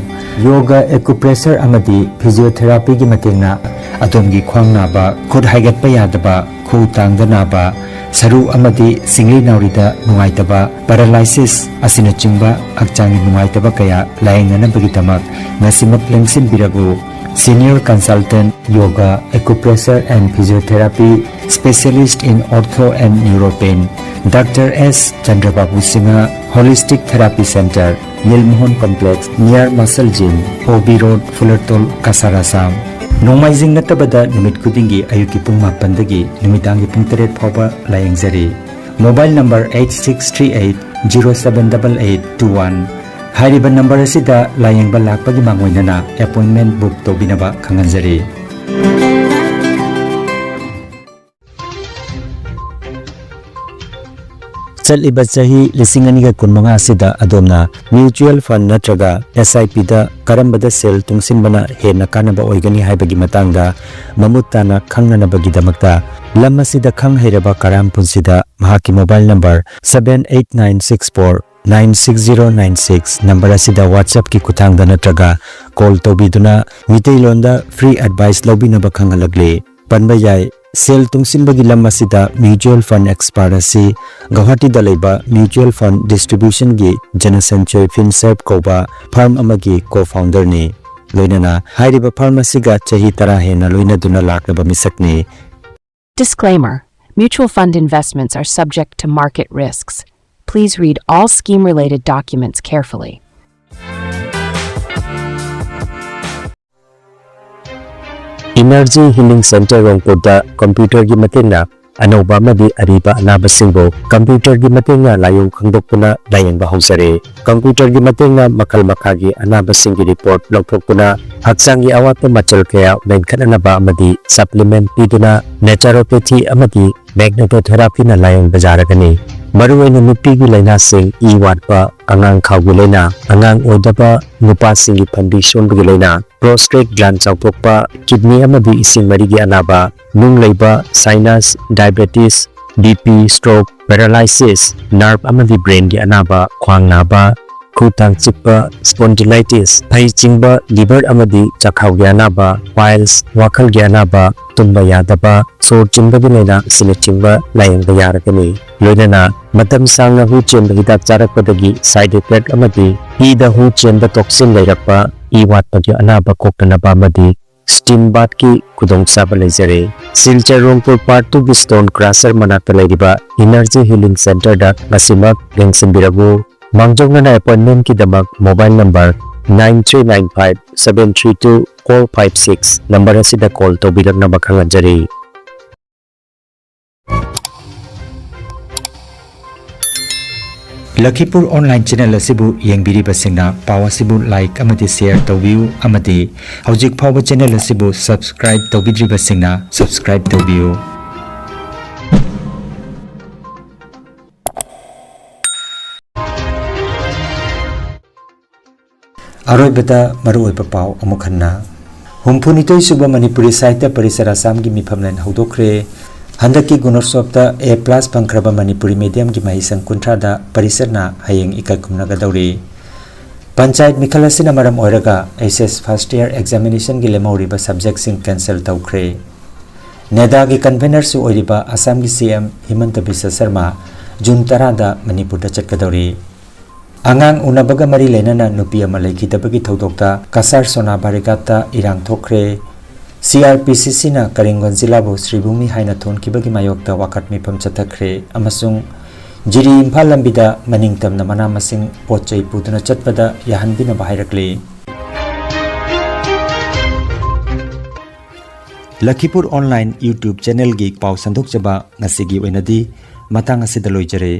ꯌꯣꯒ, acupressure ꯑꯃꯗꯤ physiotherapyꯒꯤ ꯃꯇꯦꯡꯅ ꯑꯗꯣꯝꯒꯤ ꯈ꯭ꯋꯥꯡ ꯅꯥꯕ, ꯈꯨꯠ ꯍꯥꯏꯒꯠꯄ ꯌꯥꯗꯕ, ꯈꯨꯎ ꯇꯥꯡꯗ ꯅꯥꯕ, ꯁꯔꯨ ꯑꯃꯗꯤ ꯁꯤꯡꯂꯤ ꯅꯥꯎꯔꯤꯗ ꯅꯨꯡꯉꯥꯏꯇꯕ, paralysis ꯑꯁꯤꯅꯆꯤꯡꯕ ꯍꯛꯆꯥꯡꯒꯤ ꯅꯨꯡꯉꯥꯏꯇꯕ ꯀꯌꯥ ꯂꯥꯌꯦꯡꯅꯅꯕꯒꯤꯗꯃꯛ ꯉꯁꯤꯃꯛ ꯂꯦꯡꯁꯤꯟꯕꯤꯔꯛꯎ꯫ Senior Consultant Yoga, Acupressure and Physiotherapy, Specialist in Ortho and Neuropain, Doctor S Chandrababu Singha, Holistic Therapy Center, Nilmohan Complex, near Muscle Gym, O B Road, Fulartol, Kasar, Assam꯫ ꯅꯣꯡꯃꯥꯏꯖꯤꯡ ꯅꯠꯇꯕꯗ ꯅꯨꯃꯤꯠ ꯈꯨꯗꯤꯡꯒꯤ ꯑꯌꯨꯛꯀꯤ ꯄꯨꯡ ꯃꯥꯄꯟꯗꯒꯤ ꯅꯨꯃꯤꯗꯥꯡꯒꯤ ꯄꯨꯡ ꯇꯔꯦꯠ ꯐꯥꯎꯕ ꯂꯥꯌꯦꯡꯖꯔꯤ꯫ Mobile number eight six three eight zero seven double eight two one꯫ ꯍꯥꯏꯔꯤꯕ number ꯑꯁꯤꯗ ꯂꯥꯌꯦꯡꯕ ꯂꯥꯛꯄꯒꯤ ꯃꯥꯡꯑꯣꯏꯅꯅ appointment book ꯇꯧꯕꯤꯅꯕ ꯈꯪꯍꯟꯖꯔꯤ꯫ ꯆꯠꯂꯤꯕ ꯆꯍꯤ ꯂꯤꯁꯤꯡ ꯑꯅꯤꯒ ꯀꯨꯟꯃꯉꯥ ꯑꯁꯤꯗ ꯑꯗꯣꯝꯅ mutual fund ꯅꯠꯇ꯭ꯔꯒ S I P ꯗ ꯀꯔꯝꯕꯗ ꯁꯦꯜ ꯇꯨꯡꯁꯤꯟꯕꯅ ꯍꯦꯟꯅ ꯀꯥꯟꯅꯕ ꯑꯣꯏꯒꯅꯤ ꯍꯥꯏꯕꯒꯤ ꯃꯇꯥꯡꯗ ꯃꯃꯨꯠ ꯇꯥꯅ ꯈꯪꯅꯅꯕꯒꯤꯗꯃꯛꯇ ꯂꯝ ꯑꯁꯤꯗ ꯈꯪ ꯍꯩꯔꯕ ꯀꯔꯥꯝ ꯄꯨꯟꯁꯤꯗ ꯃꯍꯥꯛꯀꯤ mobile number seven eight nine six four nine six zero nine six number ꯑꯁꯤꯗ WhatsApp-ꯀꯤ ꯈꯨꯠꯊꯥꯡꯗ ꯅꯠꯇ꯭ꯔꯒ call ꯇꯧꯕꯤꯗꯨꯅ ꯃꯤꯇꯩꯂꯣꯟꯗ free advice ꯂꯧꯕꯤꯅꯕ ꯈꯪꯍꯜꯂꯛꯂꯤ꯫ ꯄꯟꯕ ꯌꯥꯏ, ꯁꯦꯜ ꯇꯨꯡꯁꯤꯟꯕꯒꯤ ꯂꯝ ꯑꯁꯤꯗ mutual fund expert ꯑꯁꯤ ꯒꯧꯍꯥꯇꯤꯗ ꯂꯩꯕ mutual fund distribution-ꯒꯤ ꯖꯅꯁꯟꯆꯣꯏ ꯐꯤꯟꯁꯔꯚ ꯀꯧꯕ firm ꯑꯃꯒꯤ co-founder-ꯅꯤ꯫ ꯂꯣꯏꯅꯅ ꯍꯥꯏꯔꯤꯕ firm ꯑꯁꯤꯒ ꯆꯍꯤ ꯇꯔꯥ ꯍꯦꯟꯅ ꯂꯣꯏꯅꯗꯨꯅ ꯂꯥꯛꯂꯕ ꯃꯤꯁꯛꯅꯤ꯫ Disclaimer: Mutual fund investments are subject to market risks. Please read all scheme related documents carefully. Energy Healing Center ꯔꯣꯡꯄꯨꯔꯗ computer-ꯒꯤ ꯃꯇꯦꯡꯅ ꯑꯅꯧꯕ ꯑꯃꯗꯤ ꯑꯔꯤꯕ ꯑꯅꯥꯕꯁꯤꯡꯕꯨ computer-ꯒꯤ ꯃꯇꯦꯡꯅ ꯂꯥꯏꯑꯣꯡ ꯈꯪꯗꯣꯛꯇꯨꯅ ꯂꯥꯌꯦꯡꯕ ꯍꯧꯖꯔꯦ꯫ Computer-ꯒꯤ ꯃꯇꯦꯡꯅ ꯃꯈꯜ ꯃꯈꯥꯒꯤ ꯑꯅꯥꯕꯁꯤꯡꯒꯤ report ꯂꯧꯊꯣꯛꯇꯨꯅ ꯍꯛꯆꯥꯡꯒꯤ ꯑꯋꯥꯠꯄ ꯃꯆꯜ ꯀꯌꯥ ꯃꯦꯟꯈꯠꯅꯅꯕ ꯑꯃꯗꯤ supplement ꯄꯤꯗꯨꯅ naturopathy ꯑꯃꯗꯤ magnetotherapy-ꯅ ꯂꯥꯌꯦꯡꯕ ꯌꯥꯔꯒꯅꯤ꯫ ꯃꯔꯨꯑꯣꯏꯅ ꯅꯨꯄꯤꯒꯤ ꯂꯥꯏꯅꯥꯁꯤꯡ, ꯏ ꯋꯥꯠꯄ, ꯑꯉꯥꯡ ꯈꯥꯎꯒꯤ ꯂꯥꯏꯅꯥ, ꯑꯉꯥꯡ ꯑꯣꯏꯗꯕ, ꯅꯨꯄꯥꯁꯤꯡꯒꯤ ꯐꯟꯕꯤ ꯁꯣꯟꯕꯒꯤ ꯂꯥꯏꯅꯥ, prostate gland ꯆꯥꯎꯊꯣꯛꯄ, kidney ꯑꯃꯗꯤ ꯏꯁꯤꯡ ꯃꯔꯤꯒꯤ ꯑꯅꯥꯕ, ꯅꯨꯡ ꯂꯩꯕ, sinus, diabetes, BP, stroke, paralysis, nerve ꯑꯃꯗꯤ brain-ꯒꯤ ꯑꯅꯥꯕ, ꯈ꯭ꯋꯥꯡ ꯅꯥꯕ, ꯈꯨ ꯇꯥꯡ ꯆꯤꯛꯄ, spondylitis, ꯐꯩ ꯆꯤꯡꯕ, liver ꯑꯃꯗꯤ ꯆꯥꯛꯈꯥꯎꯒꯤ ꯑꯅꯥꯕ, piles, ꯋꯥꯈꯜꯒꯤ ꯑꯅꯥꯕ, ꯇꯨꯝꯕ ꯌꯥꯗꯕ, ꯁꯣꯔ ꯆꯤꯟꯕꯒꯤ ꯂꯥꯏꯅꯥ ꯑꯁꯤꯅꯆꯤꯡꯕ ꯂꯥꯌꯦꯡꯕ ꯌꯥꯔꯒꯅꯤ꯫ ꯂꯣꯏꯅꯅ ꯃꯇꯝ ꯁꯥꯡꯅ ꯍꯨ ꯆꯦꯟꯕ ꯍꯤꯗꯥꯛ ꯆꯥꯔꯛꯄꯗꯒꯤ side effect ꯑꯃꯗꯤ ꯏꯗ ꯍꯨ ꯆꯦꯟꯕ toxin ꯂꯩꯔꯛꯄ, ꯏ ꯋꯥꯠꯄꯒꯤ ꯑꯅꯥꯕ ꯀꯣꯛꯇꯅꯕ ꯑꯃꯗꯤ steam bath-ꯀꯤ ꯈꯨꯗꯣꯡꯆꯥꯕ ꯂꯩꯖꯔꯦ꯫ ꯁꯤꯜꯆꯔ ꯔꯣꯡꯄꯨꯔ Part two-ꯒꯤ stone crusher ꯃꯅꯥꯛꯇ ꯂꯩꯔꯤꯕ Energy Healing Center-ꯗ ꯉꯁꯤꯃꯛ ꯂꯦꯡꯁꯤꯟꯕꯤꯔꯛꯎ꯫ ꯃꯥꯡꯖꯧꯅꯅ appointment-ꯀꯤꯗꯃꯛ mobile number nine three nine five seven three two four five six number ꯑꯁꯤꯗ call ꯇꯧꯕꯤꯔꯛꯅꯕ ꯈꯪꯍꯟꯖꯔꯤ꯫ ꯂꯈꯤꯄꯨꯔ online channel ꯑꯁꯤꯕꯨ ꯌꯦꯡꯕꯤꯔꯤꯕꯁꯤꯡꯅ ꯄꯥꯎ ꯑꯁꯤꯕꯨ like ꯑꯃꯗꯤ share ꯇꯧꯕꯤꯌꯨ ꯑꯃꯗꯤ ꯍꯧꯖꯤꯛ ꯐꯥꯎꯕ channel ꯑꯁꯤꯕꯨ subscribe ꯇꯧꯕꯤꯗ꯭ꯔꯤꯕꯁꯤꯡꯅ subscribe ꯇꯧꯕꯤꯌꯨ꯫ ꯑꯔꯣꯏꯕꯗ ꯃꯔꯨꯑꯣꯏꯕ ꯄꯥꯎ ꯑꯃꯨꯛ ꯍꯟꯅ꯫ ꯍꯨꯝꯐꯨꯅꯤꯊꯣꯏ ꯁꯨꯕ ꯃꯅꯤꯄꯨꯔꯤ ꯁꯥꯍꯤꯇ꯭ꯌ ꯄꯔꯤꯁꯠ ꯑꯁꯥꯝꯒꯤ ꯃꯤꯐꯝꯂꯦꯟ ꯍꯧꯗꯣꯛꯈ꯭ꯔꯦ꯫ ꯍꯟꯗꯛꯀꯤ ꯒꯨꯅꯣꯠꯁꯣꯞꯇ A plus ꯐꯪꯈ꯭ꯔꯕ ꯃꯅꯤꯄꯨꯔꯤ mediumꯒꯤ ꯃꯍꯩꯁꯪ ꯀꯨꯟꯊ꯭ꯔꯥꯗ ꯄꯔꯤꯁꯠꯅ ꯍꯌꯦꯡ ꯏꯀꯥꯏ ꯈꯨꯝꯅꯒꯗꯧꯔꯤ꯫ ꯄꯟꯆꯥꯌꯠ ꯃꯤꯈꯜ ꯑꯁꯤꯅ ꯃꯔꯝ ꯑꯣꯏꯔꯒ H S first year examinationꯒꯤ ꯂꯦꯝꯍꯧꯔꯤꯕ subjectꯁꯤꯡ cancel ꯇꯧꯈ꯭ꯔꯦ꯫ ꯅꯦꯗꯥꯒꯤ convenerꯁꯨ ꯑꯣꯏꯔꯤꯕ ꯑꯁꯥꯝꯒꯤ C M ꯍꯤꯃꯟꯇ Visva Sharma June ꯇꯔꯥꯗ ꯃꯅꯤꯄꯨꯔꯗ ꯆꯠꯀꯗꯧꯔꯤ꯫ ꯑꯉꯥꯡ ꯎꯅꯕꯒ ꯃꯔꯤ ꯂꯩꯅꯅ ꯅꯨꯄꯤ ꯑꯃ ꯂꯩꯈꯤꯗꯕꯒꯤ ꯊꯧꯗꯣꯛꯇ ꯀꯁꯥꯔ ꯁꯣꯅꯥ ꯕꯥꯔꯤꯒꯥꯠꯇ ꯏꯔꯥꯡ ꯊꯣꯛꯈ꯭ꯔꯦ꯫ C R P C Cꯅ Karimganj ꯖꯤꯂꯥꯕꯨ ꯁ꯭ꯔꯤꯚꯨꯃꯤ ꯍꯥꯏꯅ ꯊꯣꯟꯈꯤꯕꯒꯤ ꯃꯥꯌꯣꯛꯇ ꯋꯥꯀꯠ ꯃꯤꯐꯝ ꯆꯠꯊꯈ꯭ꯔꯦ ꯑꯃꯁꯨꯡ ꯖꯤꯔꯤ ꯏꯝꯐꯥꯜ ꯂꯝꯕꯤꯗ ꯃꯅꯤꯡ ꯇꯝꯅ ꯃꯅꯥ ꯃꯁꯤꯡ ꯄꯣꯠ ꯆꯩ ꯄꯨꯗꯨꯅ ꯆꯠꯄꯗ ꯌꯥꯍꯟꯕꯤꯅꯕ ꯍꯥꯏꯔꯛꯂꯤ꯫ ꯂꯈꯤꯄꯨꯔ online YouTube channelꯒꯤ ꯄꯥꯎ ꯁꯟꯗꯣꯛꯆꯕ ꯉꯁꯤꯒꯤ ꯑꯣꯏꯅꯗꯤ ꯃꯇꯥꯡ ꯑꯁꯤꯗ ꯂꯣꯏꯖꯔꯦ꯫